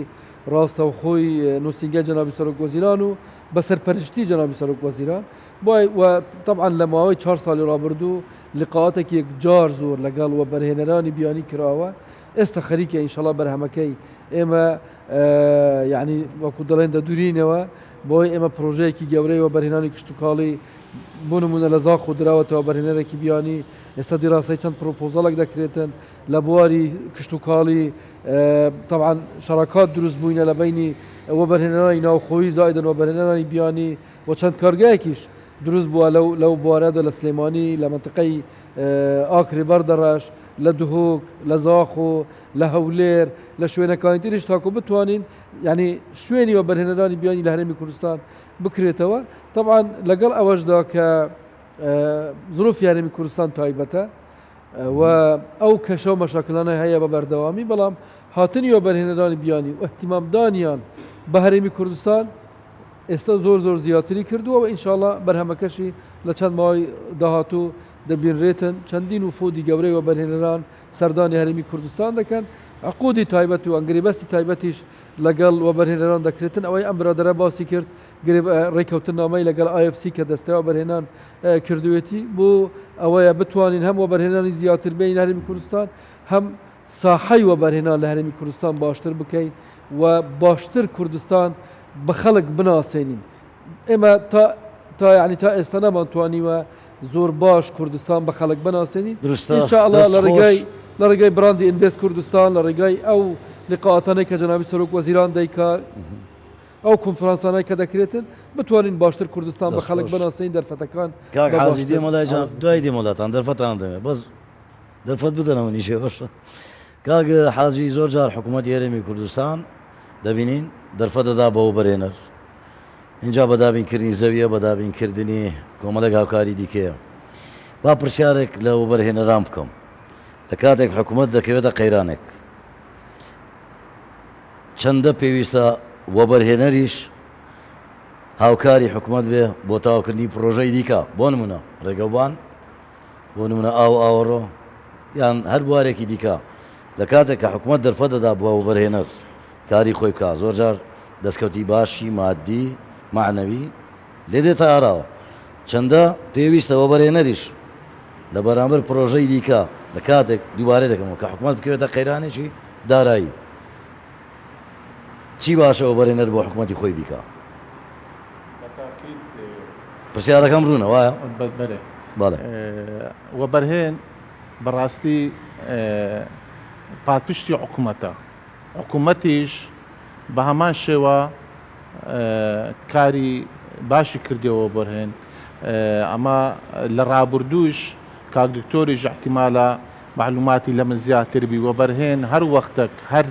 ڕاستەوخۆی نووسینگەی جەنابی سەرۆک وەزیران و بە سەرپەرشتی جەنابی سەرۆک وەزیران بۆی و تەبعەن لە ماوەی چوار ساڵی ڕابردوو لقاءاتێکی یەکجار زۆر لەگەڵ وەبەرهێنەرانی بیانی کراوە ئێستا خەریکە ئینشەڵا بەرهەمەکەی ئێمە یعنی وەکو دەڵێن دەدورینەوە بۆی ئێمە پرۆژەیەکی گەورەی وەبەرهێنانی کشتوکاڵی بۆ نمونە لە زاخۆ دراوەتەوە بەرهێنەرێکی بیانی ئێستا دیراسەی چەند پرۆپۆزەڵێک دەکرێتن لە بواری کشتوکاڵی طبعا شەراکات دروست بووینە لە بینی وەبەرهێنەرانی ناوخۆیی زایدن وەبەرهێنەرانی بیانی و چەند کارگایەکیش دروست بووە لەو لەو بوارەدا لە سلێمانی لە مەنتقەی ئاکرێ بەردەڕەش لە دهۆک لە زاخۆ لە هەولێر لە شوێنەکانی تریش تاکو بتوانین یعنی شوێنی وەبەرهێنەرانی بیانی لە هەرێمی کوردستان بکرێتەوە طبعا لەگەڵ ئەوەشدا کە ظروفی هەرێمی کوردستان تایبەتە و ئەو کەشە و مەشاکلانە هەیە بە بەردەوامی بەڵام هاتنی وەبەرهێنەرانی بیانی و اهتمامدانیان بە هەرێمی کوردستان ئێستا زۆر زۆر زیاتری کردووە و ئینشاڵا بەرهەمەکەشی لە چەند ماوەی داهاتوو دەبینرێتن، چەندین وفودی گەورەی وەبەرهێنەران سەردانی هەرێمی کوردستان دەکەن، عقودی تایبەت و گرێبەستی تایبەتیش لەگەڵ وەبەرهێنەران دەکرێتن، ئەوەی ئەم برادەرە باسی کرد ڕێککەوتننامەی لەگەڵ IFC کە دەستەی وەبەرهێنان کردوویەتی بۆ ئەوەیە بتوانین هەم وەبەرهێنانی زیاتر بێنین هەرێمی کوردستان هەم ساحەی وەبەرهێنان لە هەرێمی کوردستان باشتر بکەین و باشتر کوردستان بە خەڵک بناسێنین ئێمە تا تا یعنی تا ئێستا نەمانتوانیوە زۆر باش کوردستان بە خەڵک بناسێنین دروستە إن شاء الله دەست لە خۆش. ڕێگای لە ڕێگای براندی Invest کوردستان لە ڕێگای ئەو لقاءاتانەی کە جەنابی سەرۆک وەزیران دەیکا ئەو کۆنفرانسانەی کە دەکرێتن بتوانین باشتر کوردستان بە دەست خەڵک خۆش. بناسێنین دەرفەتەکان کاک بە حاجی باشتر دێمە لای جەناب عەرز بکەین. دوای دێمە لاتان دەرفەتان دەمێ بەس دەرفەت بدەنە منیش ئێوەش. کاک حاجی زۆر جار حکوومەتی هەرێمی کوردستان دەبینین دەرفەت دەدا بە وەبەرهێنەر ئینجا بە دابینکردنی زەویە بە دابینکردنی کۆمەڵێک هاوکاری دیکەیە با پرسیارێک لە وەبەرهێنەران بکەم لە کاتێک حکوومەت دەکەوێتە قەیرانێک چەندە پێویستە وەبەرهێنەریش هاوکاری حکوومەت بێ بۆ تەواوکردنی پرۆژەی دیکە بۆ نمونە ڕێگەوبان بۆ نمونە ئاو و ئاوەڕۆ یان هەر بوارێکی دیکە، لە کاتێک کە حکومەت دەرفەت دەدا بە وەبەرهێنەر کاری خۆی بکا زۆرجار دەستکەوتی باشی مادی مەعنەوی لێ دێتە ئاراوە. چەندە پێویستە وەبەرهێنەریش لە بەرامبەر پرۆژەی دیکە لە کاتێک دووبارەی دەکەمەوە کە حکومەت بکەوێتە قەیرانێکی دارایی چی باشە وەبەرهێنەر بۆ حکومەتی خۆی بیکا؟ پرسیارەکەم ڕوونە وایە؟ بەلێ. بەڵێ. وەبەرهێن بەڕاستی پاڵپشتی حکومەتە، حکومەتیش بە هەمان شێوە کاری باشی کردیەوە وەبەرهێن، ئەمە لە ڕابردووش کاک دکتۆریش ئیحتیمالە مەعلوماتی لە من زیاتر بی، وەبەرهێن هەر وەختەک هەر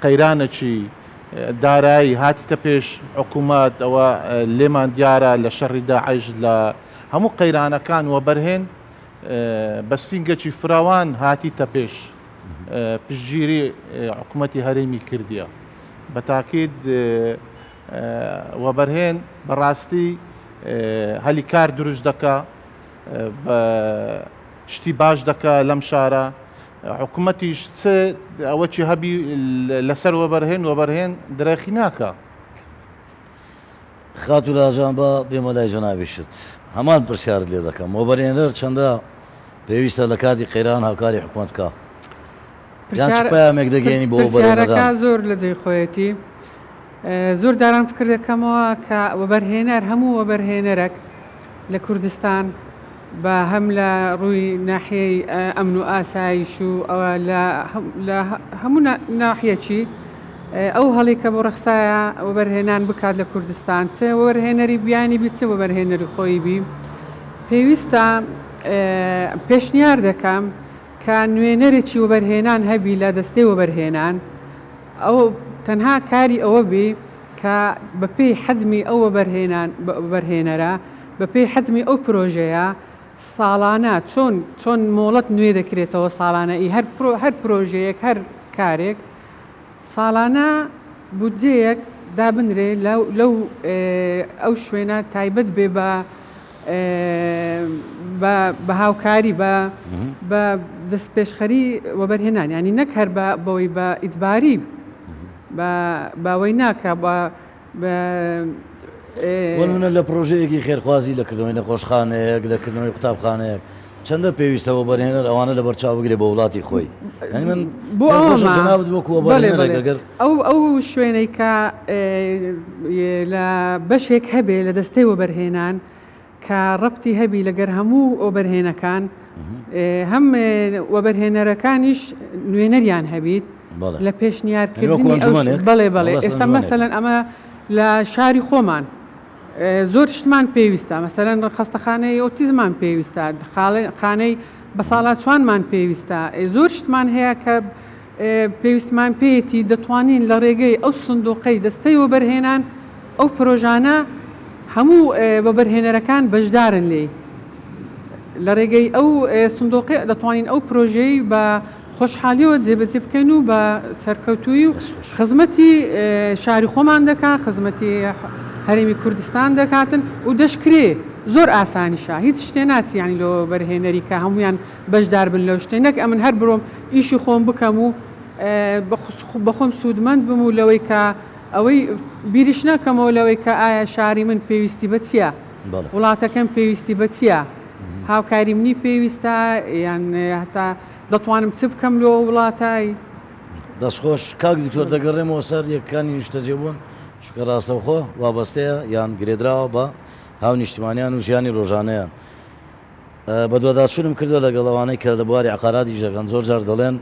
قەیرانەکی دارایی هاتیتە پێش حکوومەت ئەوە لێمان دیارە لە شەڕی داعش لە هەموو قەیرانەکان وەبەرهێن بە سینگەکی فراوان هاتیتە پێش پشتگیری حکوومەتی هەرێمی کردیە بە تاکید وەبەرهێن بەڕاستی هەلی کار دروست دەکا شتی باش دەکا لەم شارە حکومەتیش چ ئەوەکی هەبی لەسەر وەبەرهێن وەبەرهێن درێخی ناکا. خاتوو لاجان با بێمە لای جەنابیشت هەمان پرسیارت لێ دەکەم وەبەرهێنەر چەندە پێویستە لە کاتی قەیران هاوکاری حکومەت بکا یان چ پەیامێک دەگەیەنی بۆ وەبەرهێنەران؟ پرسیارەکە زۆر لە جێی خۆیەتی زۆر جاران فکر دەکەمەوە کە وەبەرهێنەر هەموو وەبەرهێنەرەک لە کوردستان بە هەم لە ڕووی ناحیەی ئەمن و ئاسایش و ئەوە لە هەموو ناحیەکی ئەو هەڵی کە بۆ ڕەخسایە وەبەرهێنان بکات لە کوردستان چ وەبەرهێنەری بیانی بی چ وەبەرهێنەری خۆی بی پێویستە پێشنیار دەکەم کە نوێنەرێکی وەبەرهێنان هەبی لە دەستەی وەبەرهێنان ئەو تەنها کاری ئەوە بی کە بەپێی حەجمی ئەو وەبەرهێنان وەبەرهێنەرە بەپێی حەجمی ئەو پرۆژەیە. ساڵانە چۆن چۆن مۆڵەت نوێ دەکرێتەوە ساڵانە ئی هەر پرۆ هەر پرۆژەیەک هەر کارێک ساڵانە بودجەیەک دابنرێ لەو لەو ئەو شوێنە تایبەت بێ بە بە بە هاوکاری بە بە دەستپێشخەری وەبەرهێنان یانی نەک هەر بە بەوەی بە ئیجباری بە بەوەی ناکە بە بۆ نمونە لە پرۆژەیەکی خێرخوازی لە کردنەوەی نەخۆشخانەیەک لە کردنەوەی قوتابخانەیەک چەندە پێویستە وەبەرهێنەر ئەوانە لەبەر چاو بگرێ بۆ وڵاتی خۆی یانی من بۆ پێم خۆشە ئەوەمە جەنابت وەکو بەڵێ وەبەرهێنەرێک بەڵێ ئەگەر ئەو ئەو شوێنەی کە لە بەشێک هەبێ لە دەستەی وەبەرهێنان کە ڕەبتی هەبی لەگەر هەموو وەبەرهێنەکان هەم وەبەرهێنەرەکانیش نوێنەریان هەبیت لە پێشنیارکردنی ئەو بەڵێ بەڵێ ئێستا مەسەلەن ئەمە لە شاری خۆمان زۆر شتمان پێویستە مەسەلەن خەستەخانەی ئۆتیزمان پێویستە خانەی بەساڵاچوانمان پێویستە زۆر شتمان هەیە کە پێویستمان پێیەتی دەتوانین لە ڕێگەی ئەو سندوقەی دەستەی وەبەرهێنان ئەو پرۆژانە هەموو وەبەرهێنەرەکان بەشدارن لێی لە ڕێگەی ئەو سندوقەی دەتوانین ئەو پرۆژەی بە خۆشحالیەوە جێبەجێ بکەین و بە سەرکەوتوویی و خزمەتی شاری خۆمان دەکات خزمەتی هەرێمی کوردستان دەکاتن و دەشکرێ زۆر ئاسانیشە هیچ شتێ ناچی یانی لۆ وەبەرهێنەری کە هەموویان بەشدار بن لەو شتەی نەک ئەمن هەر برۆم ئیشی خۆم بکەم و بەخۆم سوودمەند بم و لەوەی کە ئەوەی بیریش نەکەمەوە لەوەی کە ئایا شاری من پێویستی بە چییە؟ وڵاتەکەم پێویستی بە چییە؟ هاوکاری منی پێویستە یان هەتا دەتوانم چ بکەم لۆ وڵاتای؟ دەستخۆش کاک دکتۆر دەگەڕێمەوە سەر یەکەکانی نیشتەجێبوون چونکە ڕاستەوخۆ وابەستەیە یان گرێدراوە بە هاونیشتیمانیان و ژیانی ڕۆژانەیان. بەدواداچوونم کردووە لەگەڵ ئەوانەی کە لە بواری عەقارات ئیش دەکەن، زۆر جار دەڵێن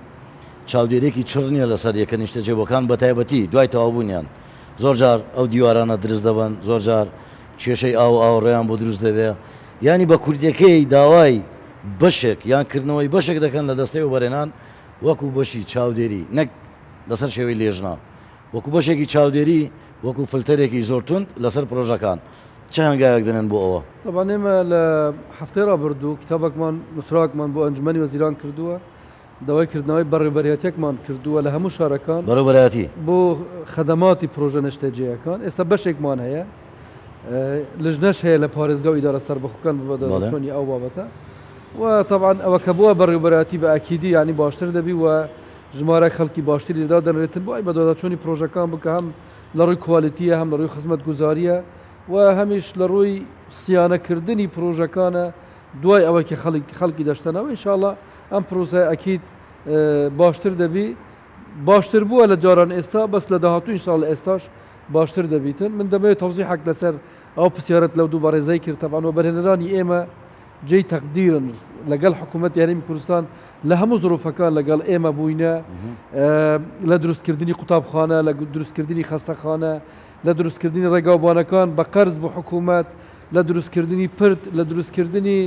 چاودێرییەکی چڕ نییە لەسەر یەکە نیشتەجێبووەکان بەتایبەتی دوای تەواوبوونیان، زۆر جار ئەو دیوارانە درز دەبن، زۆر جار کێشەی ئاو و ئاوەڕۆیان بۆ دروست دەبێ، یانی بە کورتییەکەی داوای بەشێک یان کردنەوەی بەشێک دەکەن لە دەستەی وەبەرهێنان وەکو بەشی چاودێری نەک لەسەر شێوەی لێژنە وەکو بەشێکی چاودێری وەکو فلتەرێکی زۆر توند لەسەر پرۆژەکان. چ هەنگاوێک دەنێن بۆ ئەوە؟ تەبعەن ئێمە لە هەفتەی ڕابردوو کتابەکمان نووسراوێکمان بۆ ئەنجومەنی وەزیران کردووە، داوای کردنەوەی بەڕێوەبەرایەتیەکمان کردووە لە هەموو شارەکان بەڕێوەبەرایەتی. بۆ خەدەماتی پرۆژە نیشتەجێیەکان، ئێستا بەشێکمان هەیە، لجنەش هەیە لە پارێزگا و ئیدارە سەربەخۆکان بۆ بەدواداچوونی ئەو بابەتە و تەبعەن ئەوە کە بووە بەڕێوەبەرایەتی بە ئەکیدی یانی باشتر دەبی و ژمارەی خەڵکی باشتری لێ دادەنرێتن بۆ ئەوەی بەدواداچوونی پرۆژەکان بکە هەم لە ڕووی کوالیتیە هەم لە ڕووی خزمەتگوزاریە و هەمیش لە ڕووی سیانەکردنی پرۆژەکانە دوای ئەوەی کە خەڵک خەڵکی دەشتەنەوە ئینشاءاللە ئەم پرۆسەیە ئەکید باشتر دەبی باشتر بووە لە جاران ئێستا بەس لە داهاتوو ئینشاءاللە ئێستاش باشتر دەبیتن من دەمەوێت تەوزیحەک لەسەر ئەو پرسیارەت لەو دوو بەڕێزەی کرد تەبعەن وەبەرهێنەرانی ئێمە جێی تەقدیرن لەگەڵ حکوومەتی هەرێمی کوردستان لە هەموو زروفەکان لەگەڵ ئێمە بووینە لە دروستکردنی قوتابخانە لە دروستکردنی خەستەخانە لە دروستکردنی ڕێگاوبانەکان بە قەرز بۆ حکوومەت لە دروستکردنی پرد لە دروستکردنی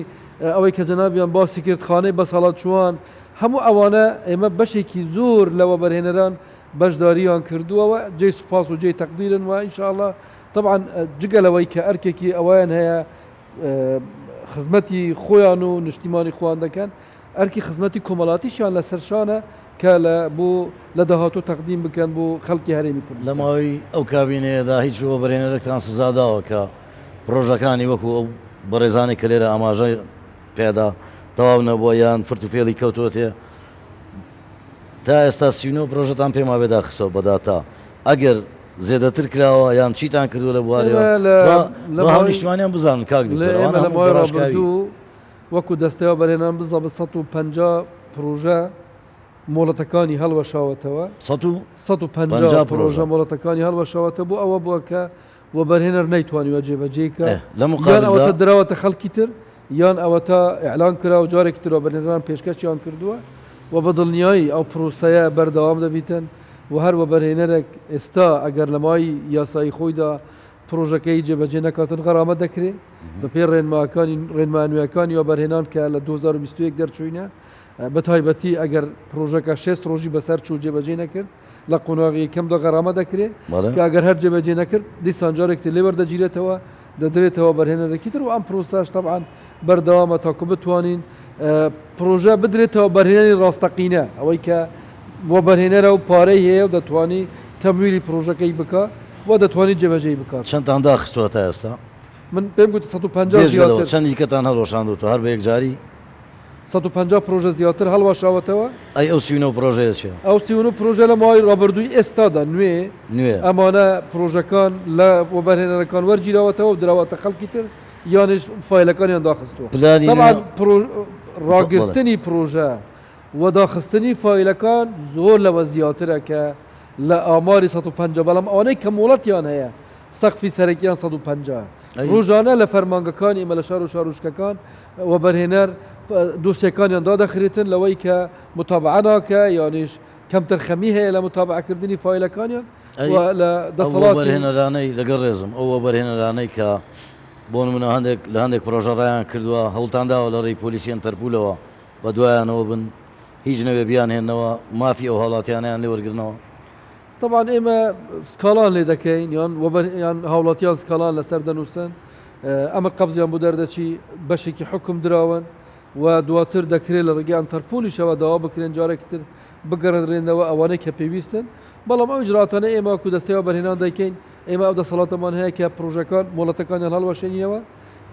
ئەوەی کە جەنابیان باسی کرد خانەی بەساڵاچووان هەموو ئەوانە ئێمە بەشێکی زۆر لە وەبەرهێنەران بەشداریان کردووە و جێی سوپاس و جێی تەقدیرن و ئینشاءاللە تەبعەن جگە لەوەی کە ئەرکێکی ئەوەیان هەیە خزمەتی خۆیان و نیشتیمانی خۆیان دەکەن، ئەرکی خزمەتی کۆمەڵاتیشیان لەسەر شانە کە لە بۆ لە داهاتوو تەقدیم بکەن بۆ خەڵکی هەرێمی لە کوردستان. ماوەی ئەو کابینەیەدا هیچ وەبەرهێنەرێکتان سزا داوە کە پڕۆژەکانی وەکو ئەو بەڕێزانەی کە لێرە ئاماژەی پێدا تەواو نەبووە یان فرت و فێڵی کەوتووەتێ؟ تا ئێستا 39 پرۆژەتان پێم وابێ داخستەوە بە داتا ئەگەر زێدەتر کراوە یان چیتان کردووە لە بوارەوە با هاونیشتمانیان بزانن کاک دکتۆر ئێمە لە ماوەی ڕابردوو وەکو دەستەی وەبەرهێنان بزەبت 150 پرۆژە مۆڵەتەکانی هەڵوەشاوەتەوە 150 پرۆژە مۆڵەتەکانی هەڵوەشاوەتە بۆ ئەوە بووە کە وەبەرهێنەر نەیتوانیوە جێبەجێی کا، یان ئەوەتا دراوەتە خەڵکی تر، یان ئەوەتا ئیعلان کرا و جارێکی تر وەبەرهێنەران پێشکەشیان کردووە و بە دڵنیایی ئەو پرۆسەیە بەردەوام دەبیتن و هەر وەبەرهێنەرێک ئێستا ئەگەر لە ماوەی یاسایی خۆیدا پرۆژەکەی جێبەجێ نەکاتن غەرامە دەکرێ بەپێی ڕێنماکانی ڕێنما نوێیەکانی وەبەرهێنان کە لە 2021 دەرچووینە بە تایبەتی ئەگەر پرۆژەکە 60 ڕۆژی بەسەر چوو جێبەجێ نەکرد لە قۆناغی یەکەمدا غەرامە دەکرێ کە ئەگەر هەر جێبەجێ نەکرد دیسان جارێک تر لێ وەردەگیرێتەوە. دەدرێتەوە بەرهێنەرێکی تر و ئەم پرۆسەش تەبعەن بەردەوامە تاکو بتوانین پرۆژە بدرێتەوە بەرهێنەری ڕاستەقینە ئەوەی کە وەبەرهێنەرە و پارەی هەیە و دەتوانی تەمویلی پرۆژەکەی بکا و دەتوانی جێبەجێی بکات. چەندتان داخستووە تا ئێستا؟ من پێم گوت 150 بێجگە لەوە زیاتر. چەند دیکەتان هەڵوەشاندووەتەوە هەر بە یەکجاری؟ 150 پرۆژە زیاتر هەڵوەشاوەتەوە. ئەی ئەو 39 پرۆژەیە چیە؟ ئەو 39 پرۆژە لە ماوەی ڕابردووی ئێستادا نوێ نوێ. ئەمانە پرۆژەکان لە وەبەرهێنەرەکان وەرگیراوەتەوە و دراوەتە خەڵکی تر یانیش فایلەکانیان داخستووە. پلانی تەبعەن نوێ پرۆ بەڵێ. ڕاگرتنی پرۆژە و داخستنی فایلەکان زۆر لەوە زیاترە کە لە ئاماری 150 بەڵام ئەوانەی کە مۆڵەتیان هەیە سەقفی سەرەکیان 150 ئەی. ڕۆژانە لە فەرمانگەکانی ئێمە لە شار و شارۆچکەکان وەبەرهێنەر دۆسیەکانیان دادەخرێتن لەوەی کە متابعە ناکە یانیش کەمتەرخەمی هەیە لە متابعەکردنی فایلەکانیان ئەی و لە ئەو دەسەڵاتی وەبەرهێنەرانەی لەگەڵ ڕێزم ئەو وەبەرهێنەرانەی کە بۆ نمونە هەندێک لە هەندێک پرۆژە ڕایان کردووە هەوڵتان داوە لە ڕێی پۆلیسی ئەنتەرپولەوە بە دوایانەوە بن هیچ نەبێ بیانهێننەوە مافی ئەو هاوڵاتیانەیان لێ وەرگرنەوە؟ تەبعەن ئێمە سکاڵان لێ دەکەین یان وەبەر یان هاوڵاتیان سکاڵان لەسەر دەنووسن ئەمر قەبزیان بۆ دەردەچی بەشێکی حوکم دراون و دواتر دەکرێت لە ڕێگەی ئەنتەرپۆلیشەوە داوا بکرێن جارێکی تر بگەڕێنرێنەوە ئەوانەی کە پێویستن بەڵام ئەو ئیجراتانە ئێمە وەکو دەستەی وەبەرهێنان دەیکەین ئێمە ئەو دەسەڵاتەمان هەیە کە پرۆژەکان مۆڵەتەکانیان هەڵوەشێنینەوە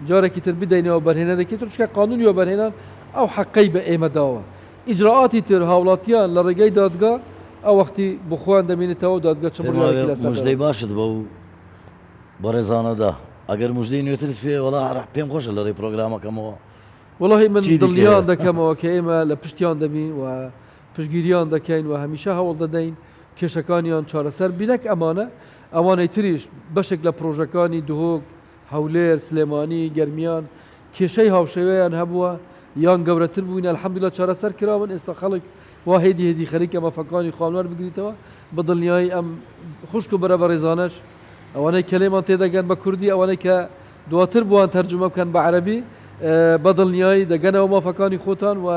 جارێکی تر بدەینەوە بەرهێنەرێکی تر چونکە قانونی وەبەرهێنان ئەو حەقەی بە ئێمە داوە ئیجرائاتی تر هاوڵاتیان لە ڕێگەی دادگا ئەو وەختی بۆ خۆیان دەمێنێتەوە و دادگا چ پێم بڕیارێکی وابێ لەسەر مژدەی دەدات. باشت بەو بەڕێزانە دا ئەگەر مژدەی نوێترت پێ وەڵا هەر پێم خۆشە لە ڕێی پرۆگرامەکەمەوە وەڵاهی من چی دیکە دڵنیان هەیە؟ دەکەمەوە کە ئێمە لە پشتیان دەبین و پشتگیریان دەکەین و هەمیشە هەوڵ دەدەین کێشەکانیان چارەسەر بی نەک ئەمانە ئەوانەی تریش بەشێک لە پرۆژەکانی دهۆک هەولێر، سلێمانی، گەرمیان کێشەی هاوشێوەیان هەبووە یان گەورەتر بووین الحمدللە چارەسەر کراون ئێستا خەڵک وا هێدی هێدی خەریکە مافەکانی خۆیان وەربگریتەوە بە دڵنیایی ئەم خوشک و برا بەڕێزانەش ئەوانەی کە لێمان تێدەگەن بە کوردی ئەوانەی کە دواتر بووان تەرجومە بکەن بە عەرەبی بە دڵنیایی دەگەنەوە مافەکانی خۆتان و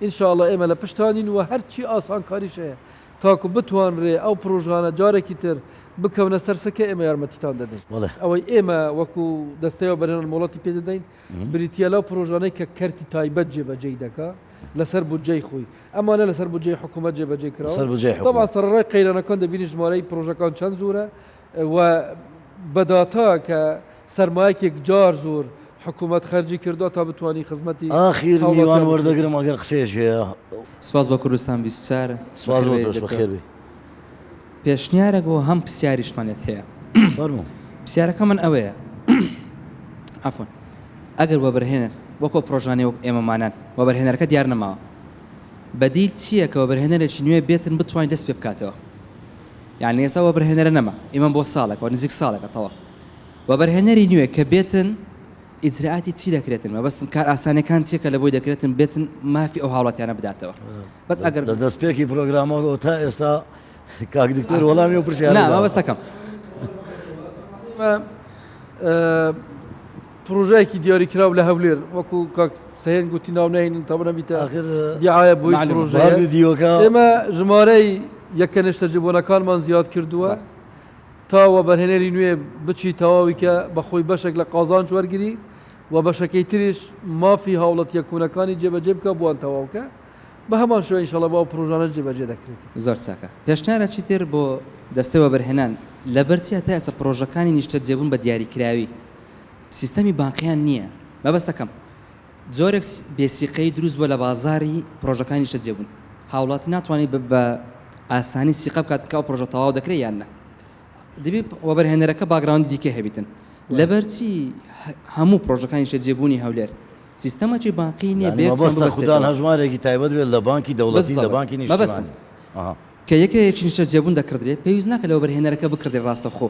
ان شاء اللە ئێمە لە پشتانین و هەرچی ئاسانکاریش هەیە تاکو بتوانرێ ئەو پرۆژانە جارێکی تر بکەونە سەر سکە ئێمە یارمەتیتان دەدەین. ئەوەی ئێمە وەکو دەستەی وەبەرهێنان مۆڵەتی پێ دەدەین بریتییە لەو پرۆژانەی کە کەرتی تایبەت جێبەجێی دەکا لەسەر بودجەی خۆی. ئەمانە لەسەر بودجەی حکوومەت جێبەجێ کراون. تەبعەن سەرەڕای قەیرانەکان دەبینی ژمارەی پرۆژەکان چەند زۆرە و بە داتا کە سەرمایەک یەکجار زۆر حکوومەت خەرجی کردووە تا بتوانی خزمەتی ئاخیر میوان هاوڵاتیان بکرێت. وەردەگرم ئەگەر قسەیەکی هەیە. سپاس بۆ کوردستان 24. سپاس بەخێر بۆ بێی تۆش دکتۆر. بەخێر بێی. پێشنیارێک و هەم پرسیاریشمان لێت هەیە. فەرموو. پرسیارەکە من ئەوەیە عەفوەن ئەگەر وەبەرهێنەر وەک ئەو پرۆژانەی وەک ئێمەمانان وەبەرهێنەرەکە دیار نەماوە بەدیل چییە کە وەبەرهێنەرێکی نوێ بێتن بتوانین دەست پێ بکاتەوە یعنی ئێستا وەبەرهێنەرە نەما ئیمە بۆ ساڵێک و نزیک ساڵێکە تەواو وەبەرهێنەری نوێ کە بێتن ئیجرائاتی چی دەکرێتن مەبەستم کار ئاسانەکان چیە کە لە بۆی دەکرێتن بێتن مافی ئەو هاوڵاتیانە بداتەوە بەس ئەگەر لە دەستپێکی پرۆگرامەوە تا ئێستا کاک دکتۆر وەڵامی ئەو پرسیارە نا داوە. مەبەستەکەم پرۆژەیەکی دیاریکراو لە هەولێر وەکو کاک سەیەن گوتی ناو نەهێنین تا نەبیتە ئاخر دیعایە بۆی معلومە. پرۆژەیە هەردوو دیوەکە ئێمە ژمارەی یەکە نیشتەجێبوونەکانمان زیاد کردووە ڕاست. تا وەبەرهێنەری نوێ بچی تەواوی کە بەخۆی بەشێک لە قازانج وەرگری و بەشەکەی تریش مافی هاوڵەتیە کونەکانی جێبەجێ بکا بۆیان تەواو کە بە هەمان شێوە ئینشاڵا بۆ ئەو پرۆژانەش جێبەجێ دەکرێت. زۆر چاکە. پێشنیارێکی تر بۆ دەستەی وەبەرهێنان، لەبەرچی هەتا ئێستا پڕۆژەکانی نیشتەجێبوون بە دیاریکراوی سیستەمی بانقیان نییە؟ مەبەستەکەم جۆرێک بێ سیقەیی دروست بووە لە بازاڕی پڕۆژەکانی نیشتەجێبوون، هاوڵاتی ناتوانێت بە ئاسانی سیقە بکات کە ئەو پڕۆژە تەواو دەکرێت یان نا. دەبێت وەبەرهێنەرەکە background ی دیکەی هەبیتن. لەبەرچی هەموو پڕۆژەکانی نیشتەجێبوونی هەولێر سیستەمەکی بانقی نییە یانی بەیەکیان مەبەستە خودان ببەستێتەوە؟ هەژمارێکی تایبەت بێت لە بانکی دەوڵەتی لە بالضبط بانکی مەبەستم نیشتیمانی. ئەها. کە یەکەیەکی نیشتەجێبوون دەکڕدرێت پێویست ناکە لە وەبەرهێنەرەکە بکڕدرێت ڕاستەوخۆ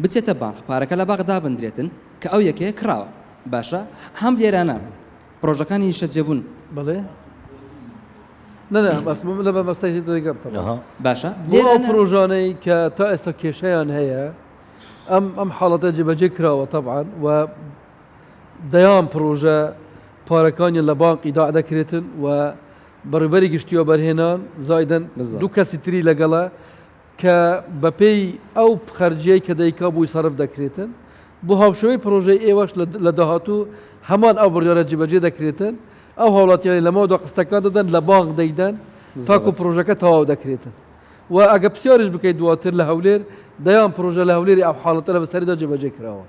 بچێتە بانق پارەکە لە باق دابندرێتن کە ئەو یەکەیە کڕاوە باشە هەم لێرانە پڕۆژەکانی نیشتەجێبوون. بەڵێ نا نا بەس من لە مەبەستەی تێدەگەم تەبعەن. ئەها. باشە بۆ ئەو لێرانە. پڕۆژانەی کە تا ئێستا کێشەیان هەیە ئەم ئەم حاڵەتە جێبەجێ کراوە تەبعەن و دەیان پڕۆژە پارەکانیان لە بانق ئیداع دەکرێتن و بەڕێوبەری گشتی وەبەرهێنان زایدەن بالضبط. دوو کەسی تری لەگەڵە کە بەپێی ئەو خەرجیەی کە دەیکا بۆی سەرف دەکرێتن. بۆ هاوشێوەی پرۆژەی ئێوەش لە داهاتوو هەمان ئەو بڕیارە جێبەجێ دەکرێتن، ئەو هاوڵاتیانەی لەمەودوا قستەکان دەدەن لە بانق دەیدەن تاکو پرۆژەکە تەواو دەکرێتن و ئەگە پرسیاریش بکەیت دواتر لە هەولێر دەیان پرۆژە لە هەولێری ئەو حاڵەتە لە بەسەریدا جێبەجێ کراوە.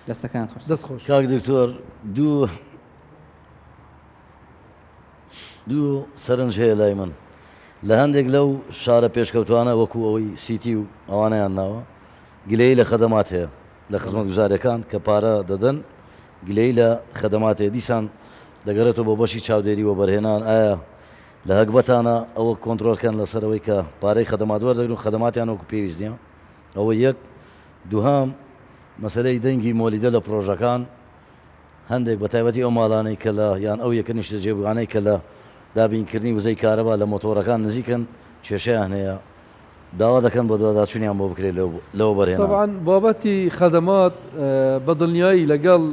دەستەکانت خۆش. دەست خۆش. کاک دکتۆر دوو دوو سەرنج هەیە لای من لە هەندێک لەو شارە پێشکەوتوانە وەکو ئەوەی سیتی و ئەوانەیان ناوە گلەیی لە خەدەمات هەیە لە خزمەتگوزاریەکان کە پارە دەدەن گلەیی لە خەدەمات هەیە دیسان دەگەڕێتەوە بۆ بەشی چاودێری وەبەرهێنان ئایا لە هەگبەتانە ئەوە کۆنترۆل کەن لەسەر ئەوەی کە پارەی خەدەمات وەردەگرن و خەدەماتیان وەکو پێویست نییە ئەوە یەک دووهەم مەسەلەی دەنگی مۆلیدە لە پرۆژەکان هەندێک بە تایبەتی ئەو ماڵانەی کە لە یان ئەو یەکە نیشتەجێبووانەی کە لە دابینکردنی وزەی کارەبا لە مۆتۆرەکان نزیکن کێشەیان هەیە داوا دەکەن بەدواداچوونیان بۆ بکرێت لە وەبەرهێنان. تەبعەن بابەتی خەدەمات بە دڵنیایی لەگەڵ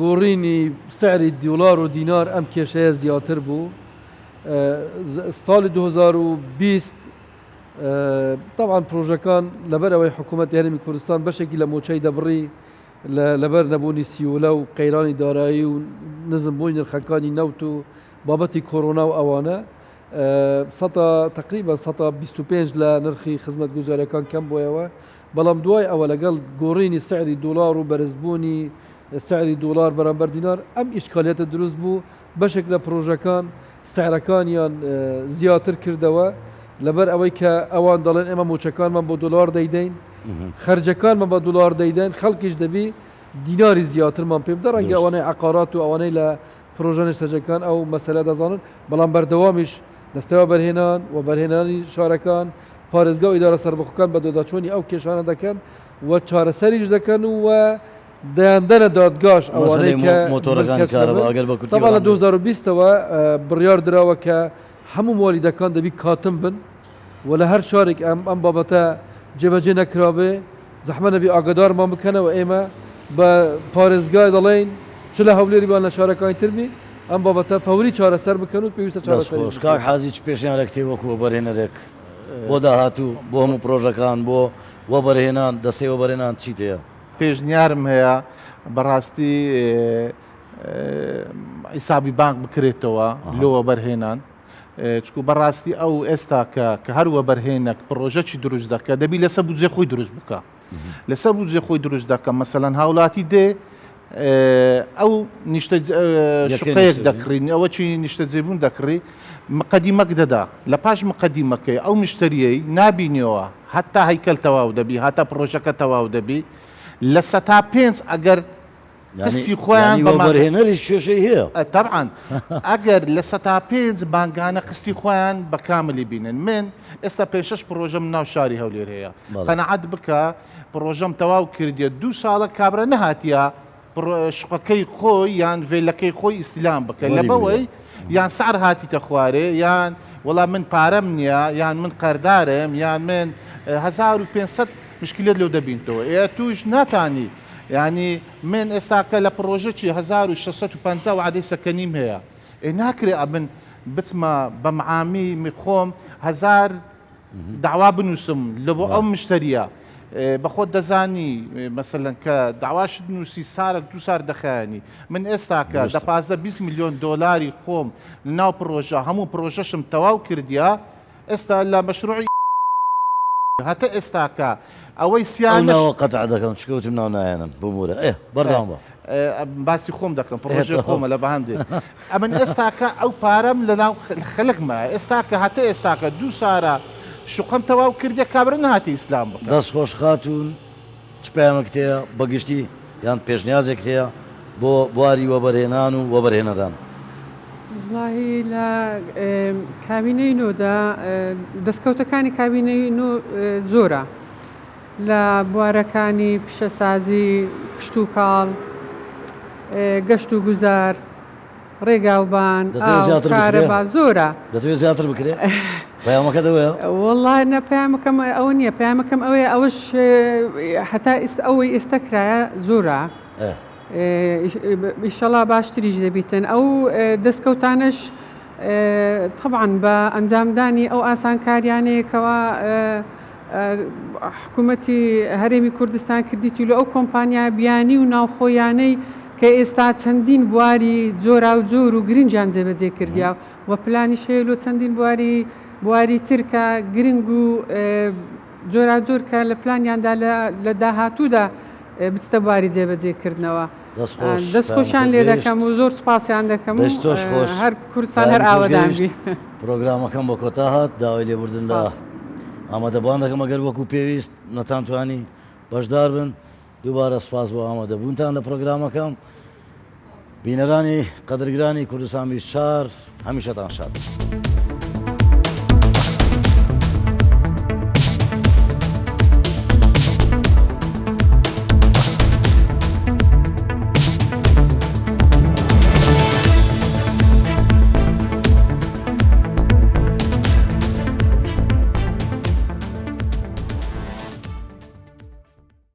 گۆڕینی سعری دۆلار و دینار ئەم کێشەیە زیاتر بوو. ساڵی 2020 تەبعەن پرۆژەکان لەبەر ئەوەی حکوومەتی هەرێمی کوردستان بەشێکی لە مۆچەی دەبڕی لەبەر نەبوونی سیولە و قەیرانی دارایی و نزمبوونی نرخەکانی نەوت و بابەتی کۆرۆنا و ئەوانە سەتا تەقریبەن سەتا 25 لە نرخی خزمەتگوزاریەکان کەم بۆیەوە، بەڵام دوای ئەوە لەگەڵ گۆڕینی سعری دۆلار و بەرزبوونی سعری دۆلار بەرامبەر دینار ئەم ئیشکالیەتە دروست بوو، بەشێک لە پرۆژەکان سعرەکانیان زیاتر کردەوە لەبەر ئەوەی کە ئەوان دەڵێن ئێمە موچەکانمان بۆ دۆلار دەیدەین، خەرجەکانمان بە دۆلار دەیدەین، خەڵکیش دەبی دیناری زیاترمان پێ بدە، ڕەنگە ئەوانەی عەقارات و ئەوانەی لە پرۆژە نیشتەجێکان ئەو مەسەلە دەزانن، بەڵام بەردەوامیش دەستەی وەبەرهێنان، وەبەرهێنانی شارەکان، پارێزگا و ئیدارە سەربەخۆکان بەدواداچوونی ئەو کێشانە دەکەن و چارەسەریش دەکەن و دەیاندەنە دادگاش ئەوانەی مەسەلەی کە مۆتۆرەکانی ملکەچ کارەبا دەبن. ئەگەر بە کورتی تەبعەن لە وەڵام بدەیت. 2020 ەوە بڕیار دراوە کە هەموو موالیدەکان دەبی کاتم بن و لە هەر شارێک ئەم ئەم بابەتە جێبەجێ نەکرابێ زەحمەت نەبی ئاگادارمان بکەنەوە ئێمە بە پارێزگای دەڵێین چ لە هەولێری بان لە شارەکانی تر بی ئەم بابەتە فەوری چارەسەر بکەن و پێویستە دەست چارەسەریش خۆش کاک بکرێت. حاجی چ پێشنیارێکت هەیە وەکو وەبەرهێنەرێک بۆ داهاتوو بۆ هەموو پرۆژەکان بۆ وەبەرهێنان دەستەی وەبەرهێنان چیت هەیە؟ پێشنیارم هەیە بەڕاستی حیسابی بانک بکرێتەوە لۆ وەبەرهێنان چکو بەڕاستی ئەو ئێستا کە کە هەر وەبەرهێنەک پڕۆژەکی دروست دەکە دەبی لەسەر بودجێ خۆی دروست بکە لەسەر بودجێ خۆی دروست دەکە مەسەلەن هاوڵاتی دێ ئەو نیشتە شقەیەک دەکڕین ئەوە چی نیشتەجێبوون دەکڕی مقدیمەک دەدا لە پاش مقدیمەکەی ئەو مشتریەی نابینیەوە هەتا هەیکەل تەواو دەبی هەتا پڕۆژەکە تەواو دەبی لە سەتا پێنج ئەگەر قستی خۆیان بە وەبەرهێنەریش کێشەی هەیە. تەبعەن ئەگەر 5% مانگانە قستی خۆیان بە کاملی بینن من ئێستا پێ شەش پڕۆژەم ناو شاری هەولێر هەیە قەناعەت بکە پڕۆژەم تەواو کردیە دوو ساڵە کابرا نەهاتیە شقەکەی خۆی یان ڤێلەکەی خۆی ئیستیلام بکە لە بەوەی یان سعر هاتیتە خوارێ یان وەڵا من پارەم نییە یان من قەردارم یان من 1500 مشکلت لەو دەبینتەوە ئێ توش ناتانی یانی من ئێستاکە لە پڕۆژەکی 1650 وعدەی سەکەنیم هەیە ئێ ناکرێ ئەمن بچمە بە معامی می خۆم هەزار داوا بنووسم لە بۆ ئەو مشتریە بەخۆت دەزانی مەسەلەن کە داواشت نووسی سارەک دوو سار دەخایەنی من ئێستاکە دە پازدە 20 میلیۆن دۆلاری خۆم ناو پڕۆژە هەموو پڕۆژەشم تەواو کردیا ئێستا لە مەشروعی هەتە ئێستاکە ئەوەی ئەو سیانەش ناوە قەتع دەکەم چونکە وتم ناو ناهێنم ببورە ئێ بەردەوام بە. باسی خۆم دەکەم پڕۆژەی ئێ خۆمە لە بەهەندێ ئەمن ئێستاکە ئەو پارەم لە ناو خەلک مایە ئێستاکە هەتە ئێستاکە دوو سارە شوقەم تەواو کردیە کابرا نەهاتیە ئیسلام بکە. دەست خۆش خاتوون چ پەیامێکت هەیە بە گشتی یان پێشنیازێکت هەیە بۆ بواری وەبەرهێنان و وەبەرهێنەران؟ وەڵاهی لە کابینەی نۆدا دەستکەوتەکانی کابینەی نۆ زۆرە لە بوارەکانی پیشەسازی، کشتوکاڵ، گەشت و گوزار، ڕێگاوبان، دەتەوێت ئاو، زیاتر بکرێ؟ کارەبا، زۆرە. دەتەوێت زیاتر بکرێ؟ پەیامەکەت ئەوەیە؟ وەڵا نا پەیامەکەم ئەوە نییە، پەیامەکەم ئەوەیە ئەوەش هەتا ئیست ئەوەی ئێستا کرایە زۆرە. ئیشەڵا باشتریش دەبیتن ئەو دەستکەوتانەش تەبعەن بە ئەنجامدانی ئەو ئاسانکاریانەیە کەوا. حکوومەتی هەرێمی کوردستان کردیتی لە ئەو کۆمپانیا بیانی و ناوخۆیانەی کە ئێستا چەندین بواری جۆراوجۆر و گرنگیان جێبەجێ کردیا و پلانیش هەیە لۆ چەندین بواری بواری تر کە گرنگ و جۆراوجۆر کە لە پلانیاندا لە داهاتوودا بچتە بواری جێبەجێ کردنەوە. دەست خۆشیان لێ دەکەم و زۆر سوپاسیان دەکەم و هەر کوردستان هەر ئاوەدان بی. پرۆگرامەکەم بە کۆتا هات، داوای لێبوردن لە ئامادەبووان دەکەم ئەگەر وەکو پێویست نەتانتوانی بەشدار بن. دووبارە سوپاس بۆ ئامادەبوونتان لە پرۆگرامەکەم. بینەرانی قەدرگرانی کوردستان 24 هەمیشەتان شاد.